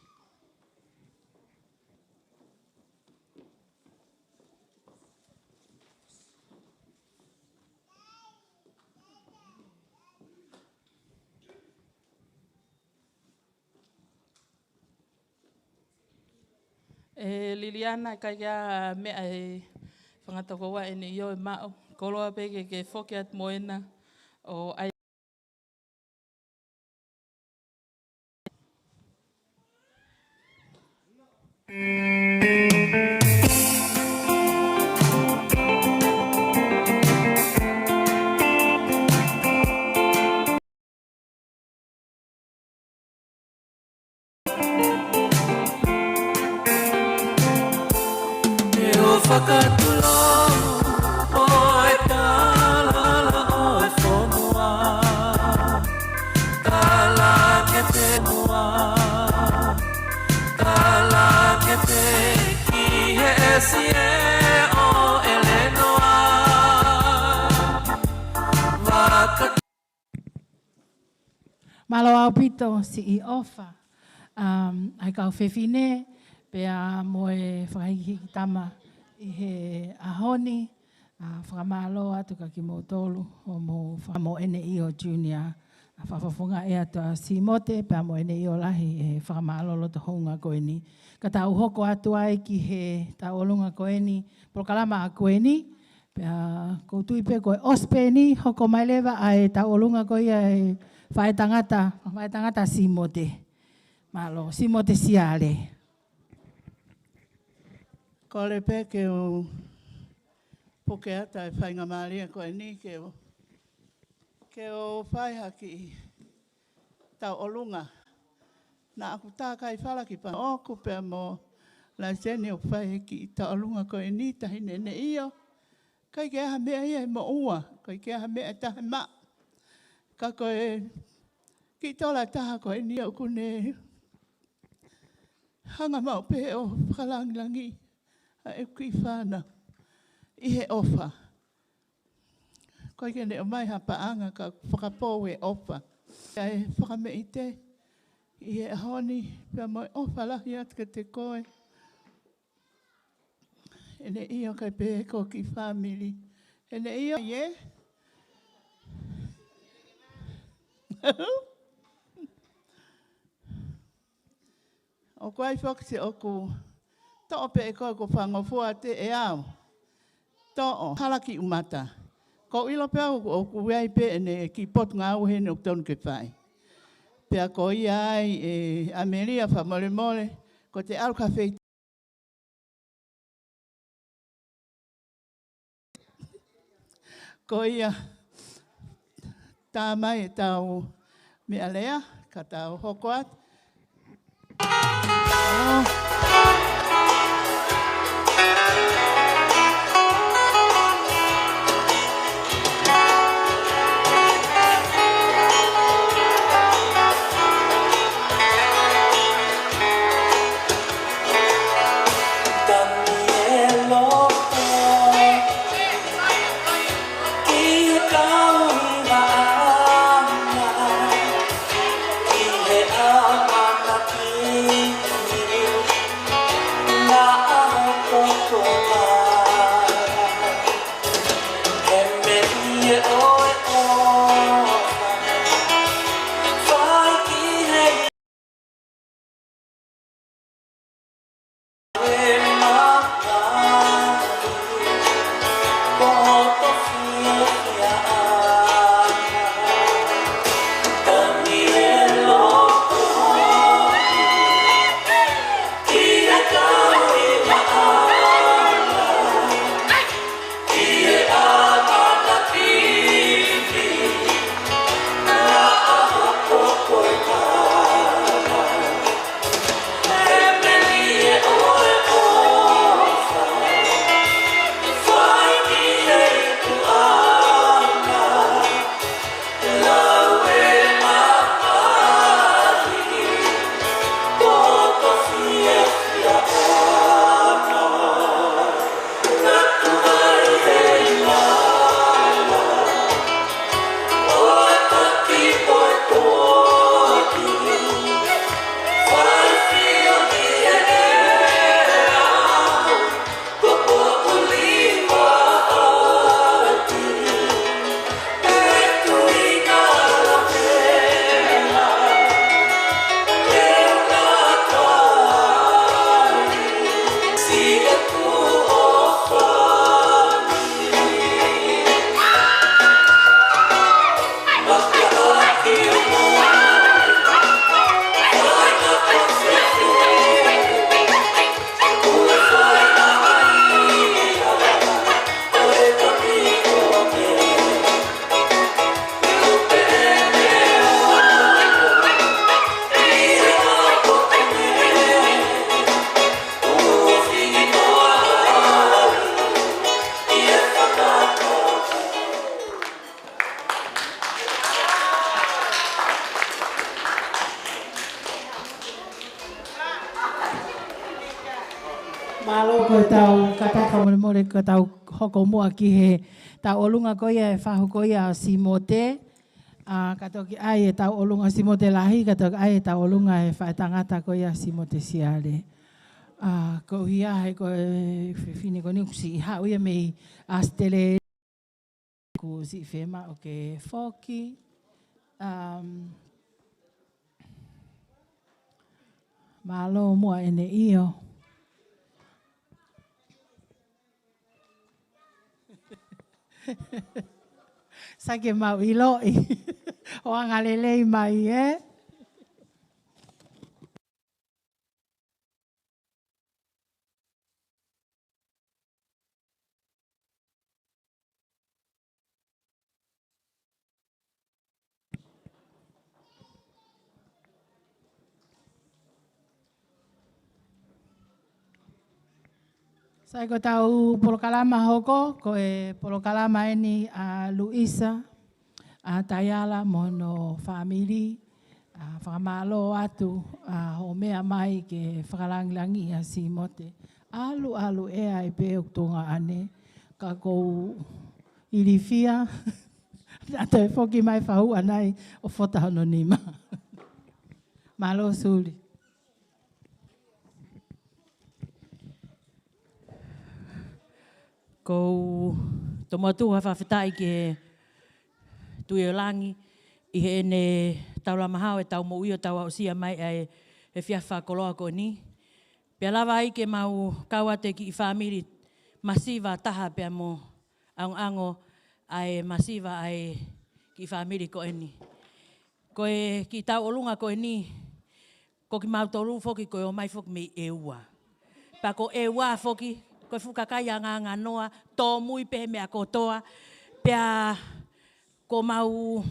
ʻE Liliana, ʻikai ke ʻi ai ha meʻa ʻe fanga tokoua ʻeni ʻi ʻo e maʻu. Koloa pē ke ke foki atu mo ena ʻo ʻai. ʻE ʻo fakatula ʻo e tala ʻo e fonua. Tala ke te mua. Tala ke te ki he ʻesi ē ʻo ʻElenoa. Vaka Mālō ʻaupito siʻi ʻofa, um, ʻa e kau fefine, pea mo e fakahikihiki tama ʻi he ʻaho ni, ʻa, fakamālō atu kia kimoutolu, ʻo mou faka-, mo ʻEne ʻIo Junior, ʻa, fakafofongaʻi atu ʻa Simote, pea mo ʻEne ʻIo Lahi, ʻe fakamālō loto hounga ko eni. Ka tau hoko atu ai ki he tauʻolunga ko eni, polokalama ko eni, pea ʻoku ou tui pē ko e ʻosi pē eni, hoko mai leva ʻa e tauʻolunga ko ia ʻa e faʻētangata, faʻētangata Simote. Mālō, Simote Siale. Kole pē ke u puke atu ʻa e faingamālie ko eni ke u, ke u fai ha kiʻi tauʻolunga. Naʻa ku tā kai fala ki pa ʻoku pea mo laiseni ʻo fai e kiʻi tauʻolunga ko eni, Taʻahine ʻEne ʻIo. ʻIkai ke ʻi ai ha meʻa ia ʻe moʻua, ʻikai ke ʻi ai ha meʻa ʻe taha ʻe maʻu. Ka ko e kiʻi tola ʻe taha ko eni ʻoku ne hanga maʻu pē ʻo fakalangilangiʻi ʻa e kiʻi fānau ʻi he ʻofa. ʻIkai ke ne ʻomai ha paʻanga ka fakapou he ʻofa. ʻA e fakameʻite ʻi he ʻaho ni, pea mo e ʻofa lahi atu kiate koe. ʻEne ʻIo, kai pē ko e kiʻi fāmili. ʻEne ʻIo, ē? ʻOku ʻi ai foki se ʻoku toʻo pē ʻe koe ko fangofua te ʻe au. Toʻo, hala ki ʻumata. Ko u ʻilo pē au ʻoku, ʻoku ʻi ai pē ʻene kiʻi potungāue heni ʻoku tonu ke fai. Pea ko ia ai ʻe ʻAmelia, fakamolemole, ko te ʻalu ka fei Ko ia, tā mai ʻetau meʻalea, ka tau hoko atu. Mālō ko e tau kātaki fakamolemole ko e tau hoko muʻa ki he tauʻolunga ko ia e fahu ko ia ʻo Simote. ʻA, ka toki ʻai e tauʻolunga Simote lahi, ka toki ʻai e tauʻolunga e faʻētangata ko ia Simote Siale. ʻA, ko ia he ko e fefine ko eni kuo siʻi haʻu ia mei ʻAositelēlia. Kuo siʻi fiemaʻu ke foki. Um, mālō muʻa ʻEneʻio. Sai ke mau ʻiloʻi. ʻO angalelei mai, ē? Sai ko e tau polokalama hoko, ko e polokalama eni ʻa Luisa, ʻa Taiala mo hono fāmili, ʻa, fakamālō atu, ʻa, hoʻo meʻa mai ke fakalangilangiʻi ʻa Simote. ʻAlu, ʻalu ʻea ai pē ʻoku tuongaʻane, ka ʻoku ou ilifia, naʻa toe foki mai fahu ʻanai ʻo fota hono nima. Mālō Suli. ʻOku ou tomuʻa tuku ha fakafetaʻi ki he Tuʻi ʻo Langi ʻi heʻene taulama hao e tau moʻui ʻo tau aʻusia mai ʻa e, e efiafi fakakoloa ko eni. Pea lava ai ke mau kau atu e kiʻi fāmili masiva taha pea mo ʻaonga ʻa e masiva ʻa e kiʻi fāmili ko eni. Ko e kiʻi tauʻolunga ko eni, ko kimautolu foki ko e ō mai foki mei ʻEua. Pea ko ʻEua foki, ko e fuʻu kakai angaanganoa, tōmui pē he meʻa kotoa. Pea ko mau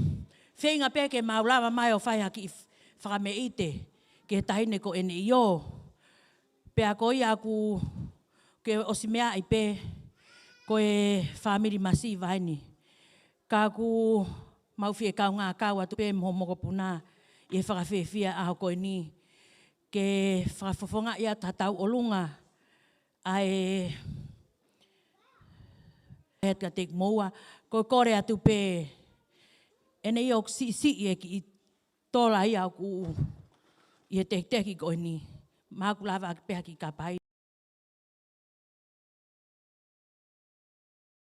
feinga pē ke mau lava mai ʻo fai ha kiʻi fakameʻite ki he taʻahine ko ʻEneʻio. Pea ko ia ʻoku ke ʻosi meaʻi pē ko e fāmili masiva eni. Ka ʻoku mau fie kaungā kau atu pē mo hoʻo mokopuna ʻi he fakafiefia ʻaho ko eni ke fakafofongaʻi atu ha tauʻolunga ʻa e head ka te moua, ko e kole atu pē ʻEneʻio ʻoku siʻisiʻi e kiʻi tola ia ʻoku ʻi he tekiteki ko eni. Mau lava ʻaki pē ha kiʻi kapai.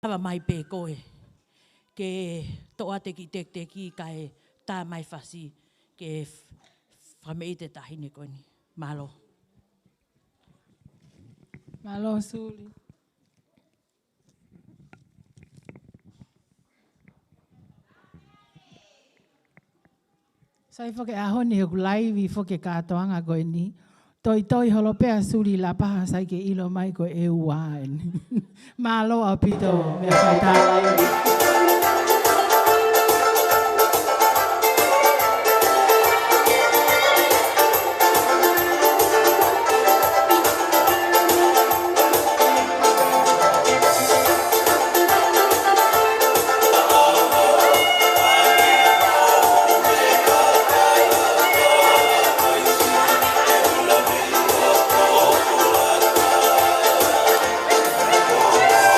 Lava mai pē koe ke toʻo atu e kiʻi tekiteki kae tā mai fasi ke f-, fakameʻite e taʻahine ko eni. Mālō. Mālō Suli. Sai foki e ʻaho ni he ʻoku laivi foki e kātoanga ko eni. Toitoi holo pē ʻa Suli Lapaha sai ke ʻilo mai ko e ʻEua eni. Mālō ʻaupito, meʻa faitā laivi.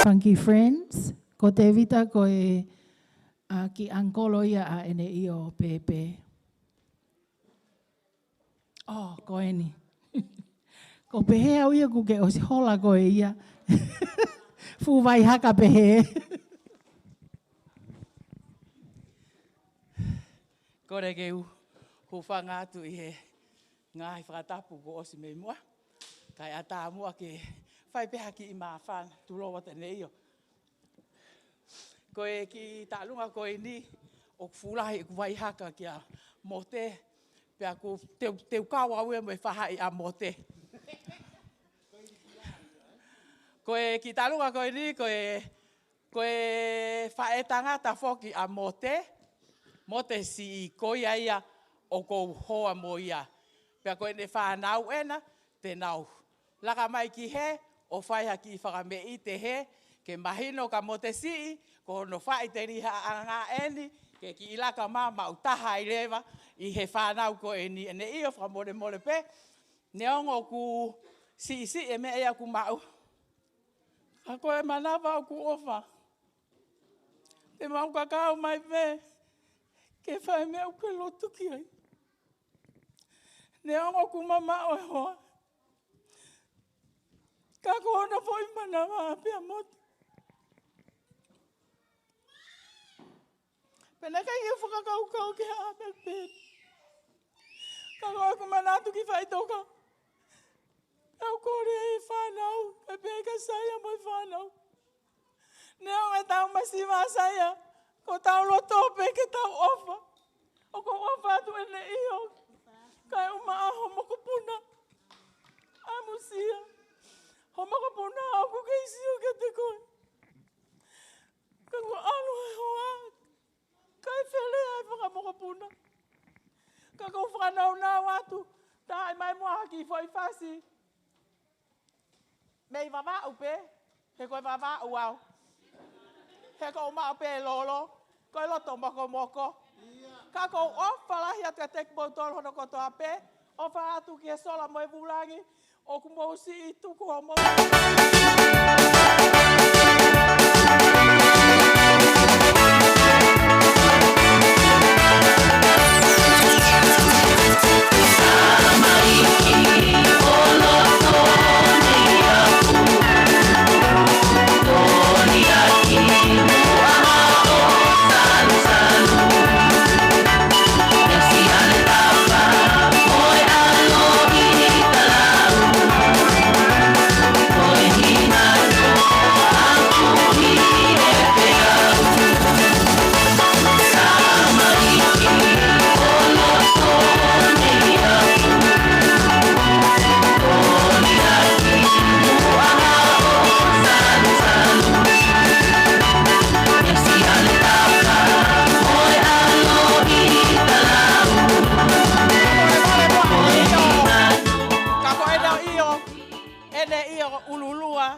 Funky Friends, ko Tevita ko e, ʻa, kiʻi ʻangikolo ia ʻa ʻEneʻio Pepe. ʻŌ, ko eni. Ko pehē au ia kuo ke ʻosi hola koe ia. Fuʻu vaihaka pehē. Kole ke u hūfanga atu ʻi he ngaahi fakatapu kuo ʻosi mei muʻa. Kae ʻatā muʻa ke fai pē ha kiʻi māfana, tulou atu ʻEneʻio. Ko e kiʻi taʻalunga ko eni, ʻoku fuʻu lahi ʻeku vaihaka kia Mote, pea ʻoku te u, te u kau au ia mo e faʻahi ʻa Mote. Ko e kiʻi taʻalunga ko eni, ko e, ko e faʻētangata foki ʻa Mote, Mote siʻi ko ia ia ʻoku ou hoa mo ia. Pea ko ʻene fānau ena, te nau laka mai ki hē, ʻo fai ha kiʻi fakameʻite hē, ke mahino kia Mote siʻi, ko hono faʻitelihaʻanga eni, ke kiʻi laka mamaʻu taha ai leva, ʻi he fānau ko eni ʻEneʻio fakamolemole pē, neongo ʻoku siʻisiʻi e meʻa ia ʻoku maʻu. Ka ko e manava ʻoku ʻofa. Te mau kakau mai pē ke fai e meʻa ʻoku ke lotu ki ai. Neongo ʻoku mamaʻo e hoa, ka ko hono foʻi manava pē ʻa Mote. Pea naʻe ʻikai ke u fakakaukau ke hā pē pē. Ka ko ʻeku manatu ki faʻitoka, pea u kole ai e fānau, pea pehē kia Saia mo e fānau. Neongo ʻetau masiva ʻa Saia, ko ʻetau loto pē ke tau ʻofa. ʻOku ou ʻofa atu ʻEne ʻio, kae ʻumaʻā ho mokopuna ʻa Musia. Ho mokopuna ʻoku kei sio kiate koe. Ka kuo ʻalu e hoa, kae felea e fanga mokopuna. Ka ʻoku ou fakanaunau atu, tā mai muʻa ha kiʻi foʻi fasi. Mei Vavaʻu pē, he ko e Vavaʻu au. He ʻoku ou maʻu pē lolo, ko e loto mokomoko. Ka ʻoku ou ʻofa lahi atu kiate kimoutolu hono kotoa pē, ʻofa atu ki he sola mo e vūlangi, ʻoku mou siʻi tuku homou. Ka ko ʻEne ʻio, ʻEne ʻio ʻululua,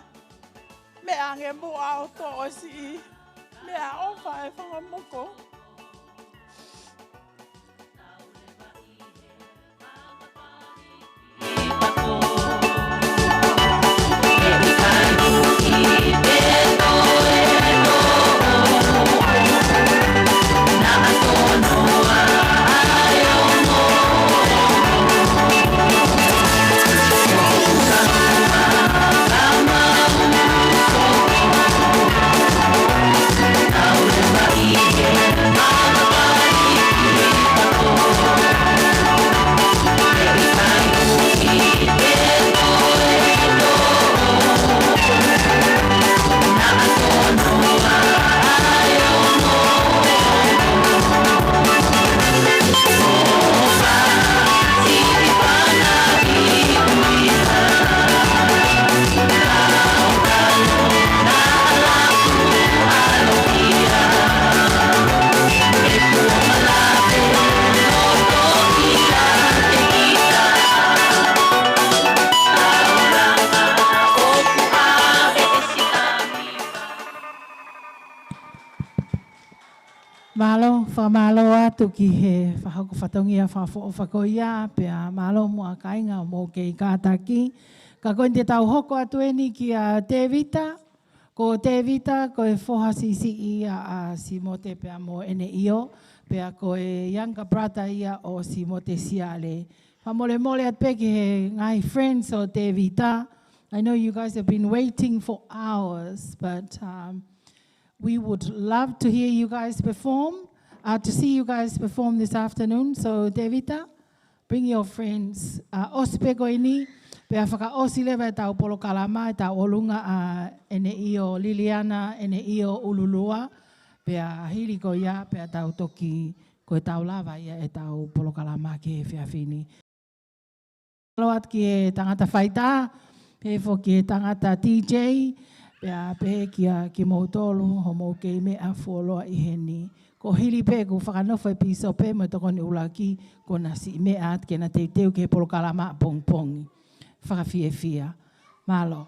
meʻa ange muʻa ʻo toʻo e siʻi meʻaʻofa e fanga moko. Mālō, fakamālō atu ki he fakahoko fatongia fakaʻofoʻofa ko ia, pea mālō muʻa kāinga ʻoku mou kei kātaki. Ka ko eni te tau hoko atu eni kia Tēvita. Ko Tēvita, ko e foha siʻisiʻi ia ʻa Simote pea mo ʻEne ʻio, pea ko e younger brother ia ʻo Simote Siale. Fakamolemole atu pē ki he ngaahi friends ʻo Tēvita. I know you guys have been waiting for hours, but, um, we would love to hear you guys perform, uh, to see you guys perform this afternoon. So, Tēvita, bring your friends. Uh, ʻosi pē ko eni, pea fakaʻosi leva ʻetau polokalama, ʻetau ʻolunga ʻa ʻEne ʻio Liliana, ʻEne ʻio ʻululua, pea hili ko ia, pea tau toki, ko ʻetau lava ia ʻetau polokalama ki he efiafi ni. Mālō atu ki he tangata faitā, pehē foki ki he tangata D J, pea pehē kia kimoutolu, hoʻomou kei meʻa fuoloa ʻi heni. Ko e hili pē kuo fakanofo e pīsope mo e tokoni ʻuluaki, kuo na siʻi meʻa atu ke na teuteu ki he polokalama pongipongi. Fakafiefia. Mālō.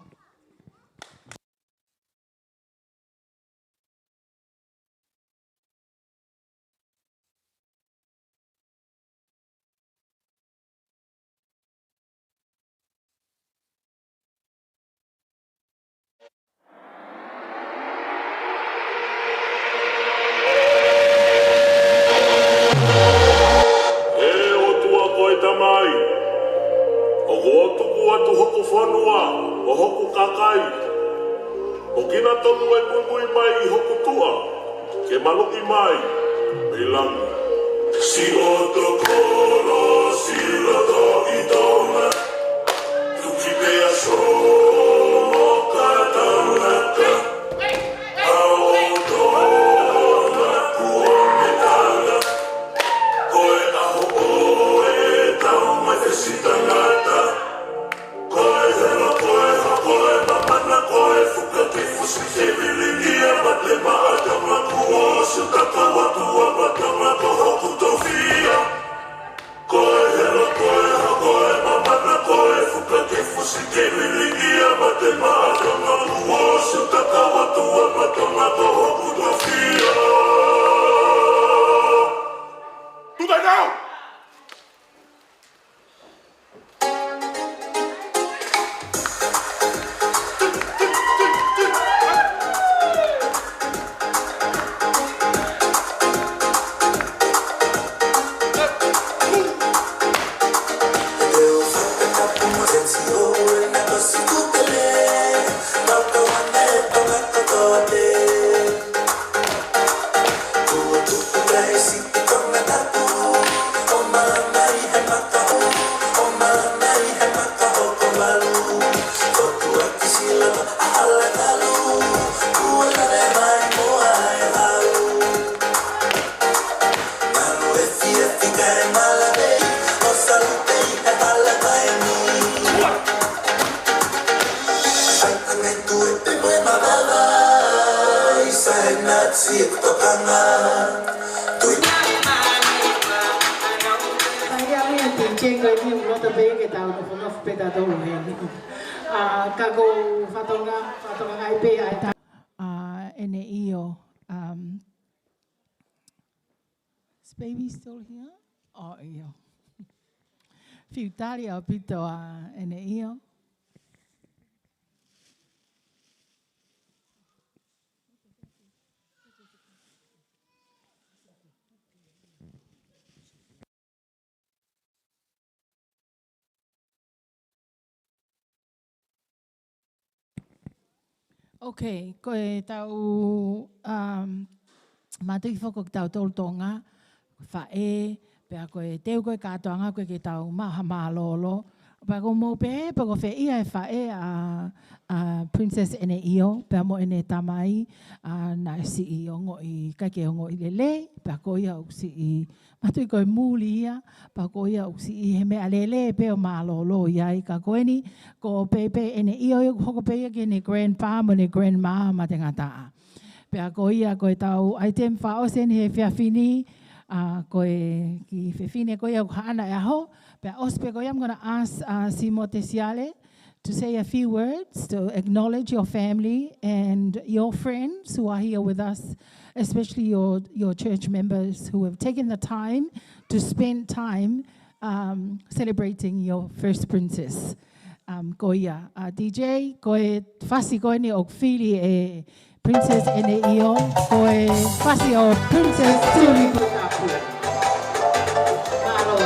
Kai, ʻo kinautolu ʻe muimui mai ʻi hoku tuʻa, ke maluʻi mai mei langi. Siʻoto kolo, siʻoto ʻi Tonga, tuki pea solo ka taulaka. ʻA ʻo Tonga kuo ne tala, ko e ʻaho ʻo e tau mai fesi tangata. Ko e hela, ko e ha, ko e mamana, ko e fuka ki fusi ke vilingia mate maʻa Tonga kuo ʻosi taka watu a ma Tonga ko hoku tofia. Ko e hela, ko e ha, ko e mamana, ko e fuka ki fusi ke vilingia mate maʻa Tonga kuo ʻosi taka watu a ma Tonga ko hoku tofia. Tukai kau! Ai, ia, ia, te Jane, ko e ʻuhinga pē ke tau nofonofo pē tautolu heni. ʻA, ka ko e fatongia, fatongia ai pē ʻa e ta-, ʻa, ʻEne ʻIo, um, is baby still here? ʻOku ʻio. Fiu tali ʻaupito ʻa ʻEne ʻIo. Ok, ko e tau, um, mātuʻaki foki ko kitautolu Tonga, faʻē, pea ko e teu ko e kātoanga ko e ke tau maha mālōlō. Pea ko mou pehē, pea ko fē ia e faʻē ʻa, ʻa Princess ʻEne ʻIo, pea mo ʻene tamai, ʻa, naʻe siʻi ongoʻi, ʻikai ke ongoʻi lelei, pea ko ia ʻoku siʻi mātuʻaki ko e muli ia, pea ko ia ʻoku siʻi he meʻa lelei pē ʻo mālōlō ai, ka ko eni, ko pē pē ʻEne ʻIo, ʻoku hoko pē ia ki heʻene grandpa mo ʻene grandma mate ngataʻa. Pea ko ia ko e tau item fakaʻosi eni he efiafi ni, ʻa, ko e kiʻi fefine ko ia ʻoku haʻana e ʻaho, pea ʻosi pē ko ia, I'm gonna ask, uh, Simo Tesiale to say a few words to acknowledge your family and your friends who are here with us, especially your, your church members who have taken the time to spend time, um, celebrating your first princess. Um, ko ia, uh, D J, ko e fasi ko eni ʻoku fili ʻe Princess ʻEne ʻIo, ko e fasi ʻo Princess Tuli Putapu. Mālō.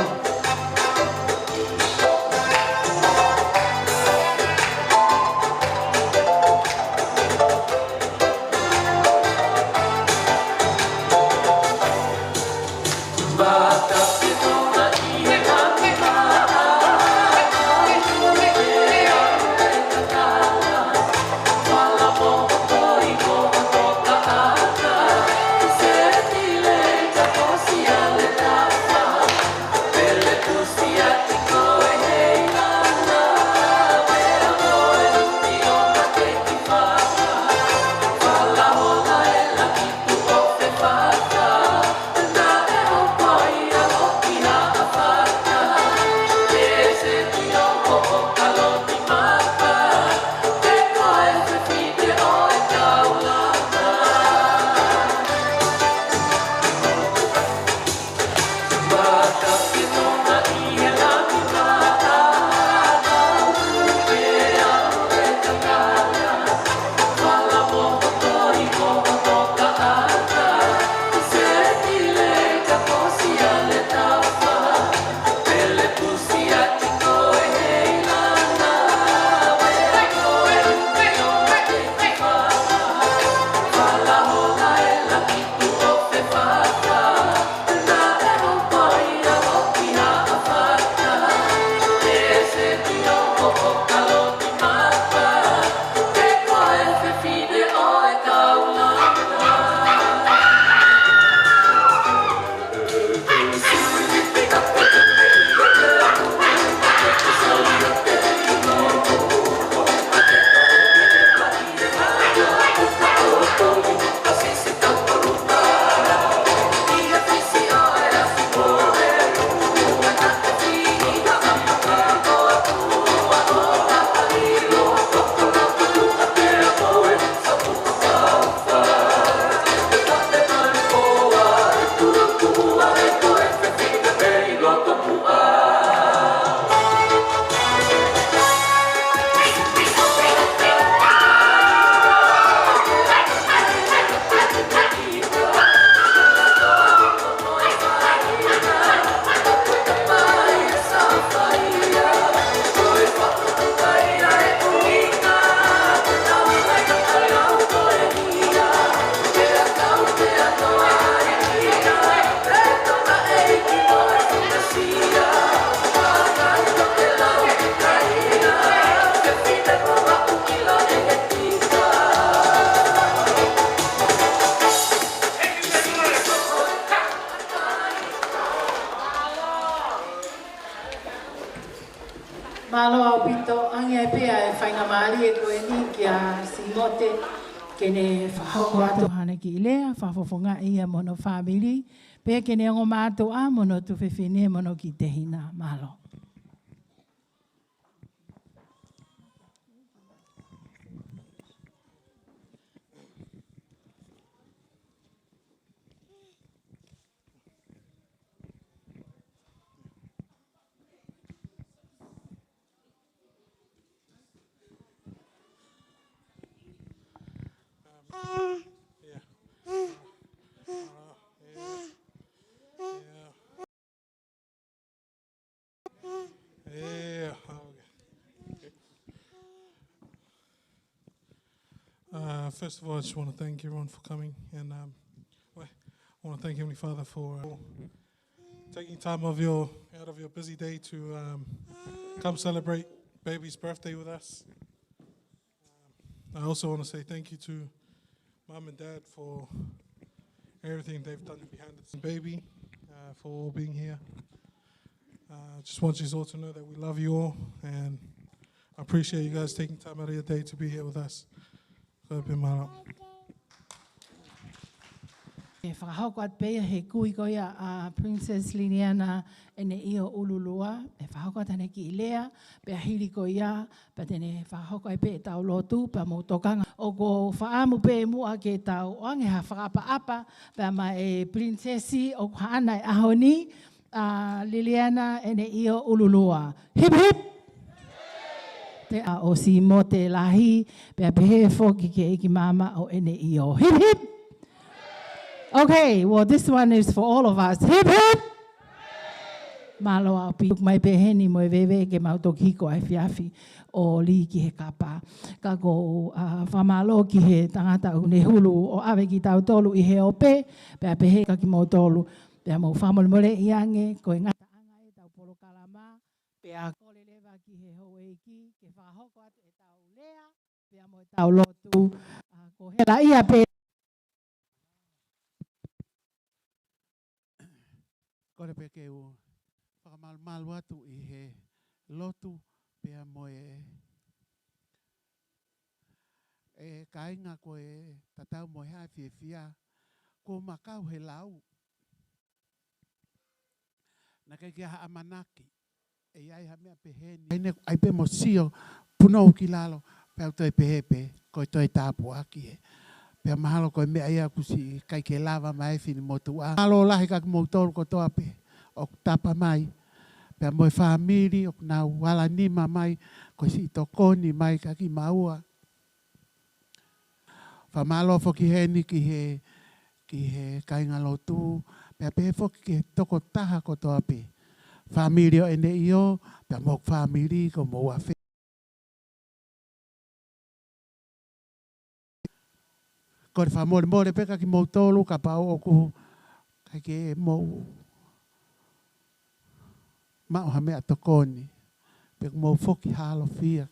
Mālō ʻaupito, ʻoange ai pē ʻa e faingamālie ko eni kia Simote ke ne fakahoko atu haʻane kiʻi lea, fakafofongaʻi ia mo hono fāmili, pea ke ne ongo mātuʻa mo hono tuofefine mo hono kiʻi tehina. Mālō. Um, yeah. Uh, yeah. Yeah. Yeah, okay. Uh, first of all, I just wanna thank everyone for coming, and, um, well, I wanna thank Heavenly Father for, uh, taking time of your, out of your busy day to, um, come celebrate baby's birthday with us. Um, I also wanna say thank you to Mum and Dad for everything they've done behind the scenes. Baby, uh, for all being here. Uh, just want you all to know that we love you all and appreciate you guys taking time out of your day to be here with us. Ko ia pē, mālō. ʻE fakahoko atu pē ia he kui ko ia ʻa Princess Liliana ʻEneʻio ʻUlulua. ʻE fakahoko atu haʻane kiʻi lea, pea hili ko ia, pea te ne fakahoko ai pē ʻetau lotu, pea mou tokanga. ʻOku ou fakaʻamu pē muʻa ke tau ʻoange ha fakaʻapaʻapa, pea maʻa e Princess ʻoku haʻana ʻi he ʻaho ni, ʻa Liliana ʻEneʻio ʻUlulua. Hip hip! Te a o Simote Lahi, pea pehē foki ki he ʻeiki maama ʻo ʻEneʻio. Hip hip! Okay, well, this one is for all of us. Hip hip! Mālō ʻaupito, tuku mai pē heni mo e veve ke mau toki hiko ʻa e efiafi ʻo lī ki he kapa. Ka ʻoku ou, ʻa, fakamālō ki he tangata ʻoku ne hulu ʻo ʻave kitautolu ʻi he ope, pea pehē kia kimoutolu, pea mou fakamolemoleʻi ange, ko e ngataʻanga ʻetau polokalama, pea kole leva ki he houʻeiki ke fakahoko atu ʻetau lea, pea mo ʻetau lotu, ʻa, ko hela ia pē. Kole pē ke u fakamalumalu atu ʻi he lotu pea mo e, e kāinga ko e tatau mo e hā e fiefia, ko Makau he lau. Naʻe ʻikai ke ʻi ai ha ʻamanaki ʻe ʻi ai ha meʻa pehē ni. ʻAi ne, ʻai pē mo sio, punou ki lalo, pea u toe pehē pē, ko e toe tāpuaki ē. Pea mahalo ko e meʻa ia kuo ʻosi ʻikai ke lava mai e fini motuʻa. Mālō lahi kia kimoutolu kotoa pē ʻoku tapa mai. Pea mo e fāmili ʻoku nau ala nima mai, ko e siʻi tokoni mai kia kimaua. Fakamālō foki heni ki he, ki he kāinga lotu, pea pehē foki ki he tokotaha kotoa pē. Fāmili ʻo ʻEneʻio, pea mo e fāmili ko Moʻua Fe. Kole fakamolemole pē kia kimoutolu kapau ʻoku ʻikai ke mou maʻu ha meʻatokoni, pe ʻoku mou foki hālofia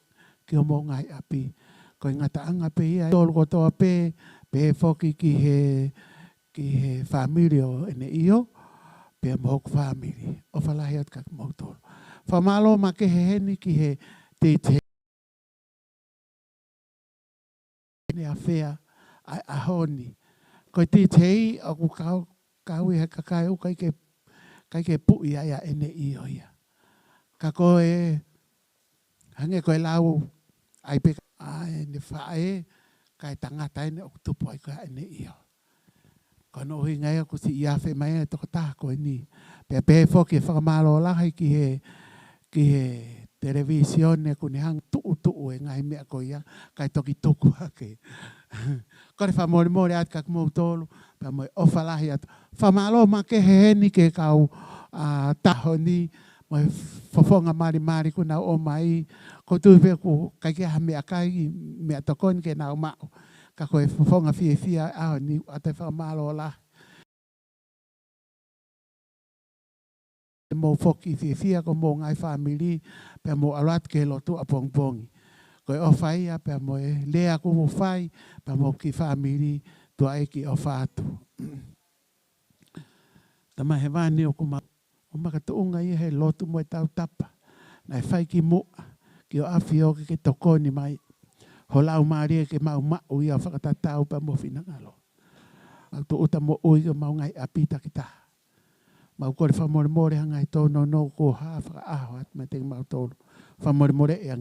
ki homou ngaahi ʻapi. Ko e ngataʻanga pē ia ʻetau lotu kotoa pē, pehē foki ki he, ki he fāmili ʻo ʻEneʻio, pea mo hoku fāmili. ʻOfa lahi atu kia kimoutolu. Fakamālō makehe heni ki he teitei ne afea ʻa e ʻaho ni. Ko e teitei ʻoku kau, kau ʻi he kakai ʻoku ʻikai ke, ʻikai ke puʻi ai ʻa ʻEneʻio ia. Ka ko e, hangē ko e lau, ʻai pē ʻa ʻene faʻē, kae tangata ʻene ʻoku tupu ai ko ʻEneʻio. Ko hono ʻuhinga ia kuo ʻosi afe mai e tokotaha ko eni. Pea pehē foki e fakamālō lahi ki he, ki he televīsione kuo ne hanga tuʻutuʻu e ngaahi meʻa ko ia, kae toki tuku hake. Kole fakamolemole atu kia kimoutolu, pea mo e ʻofa lahi atu. Fakamālō makehe heni ki he kau, ʻa, taʻahine, mo e fofonga malimali kuo nau ʻomai, ʻoku ou tui pē ʻoku ʻikai ke ʻi ai ha meʻakai, meʻatokoni ke nau maʻu. Ka ko e fofonga fiefia ʻaho ni, ʻoatu e fakamālō lahi. Mou foki fiefia ko homou ngaahi fāmili, pea mou ʻalu atu ki he lotu ʻapongipongi. Ko e ʻofa ia, pea mo e lea kuo mou fai, pea mo e kiʻi fāmili, tuʻa ʻEiki ʻofa atu. Tamai Hēvani ʻoku mau ō makatuʻunga ia he lotu mo e tautapa naʻe fai kimuʻa. Ke ʻoatu ke ke tokoni mai ho Laumālie ke mau maʻu ia ʻo fakatatau pea mo ho finangalo. Mau tūʻuta moʻui ki homau ngaahi ʻapi takitaha. Mau kole fakamolemole ha ngaahi tōnounou kuo hā fakaʻaho atu meiate kimautolu. Fakamolemole ia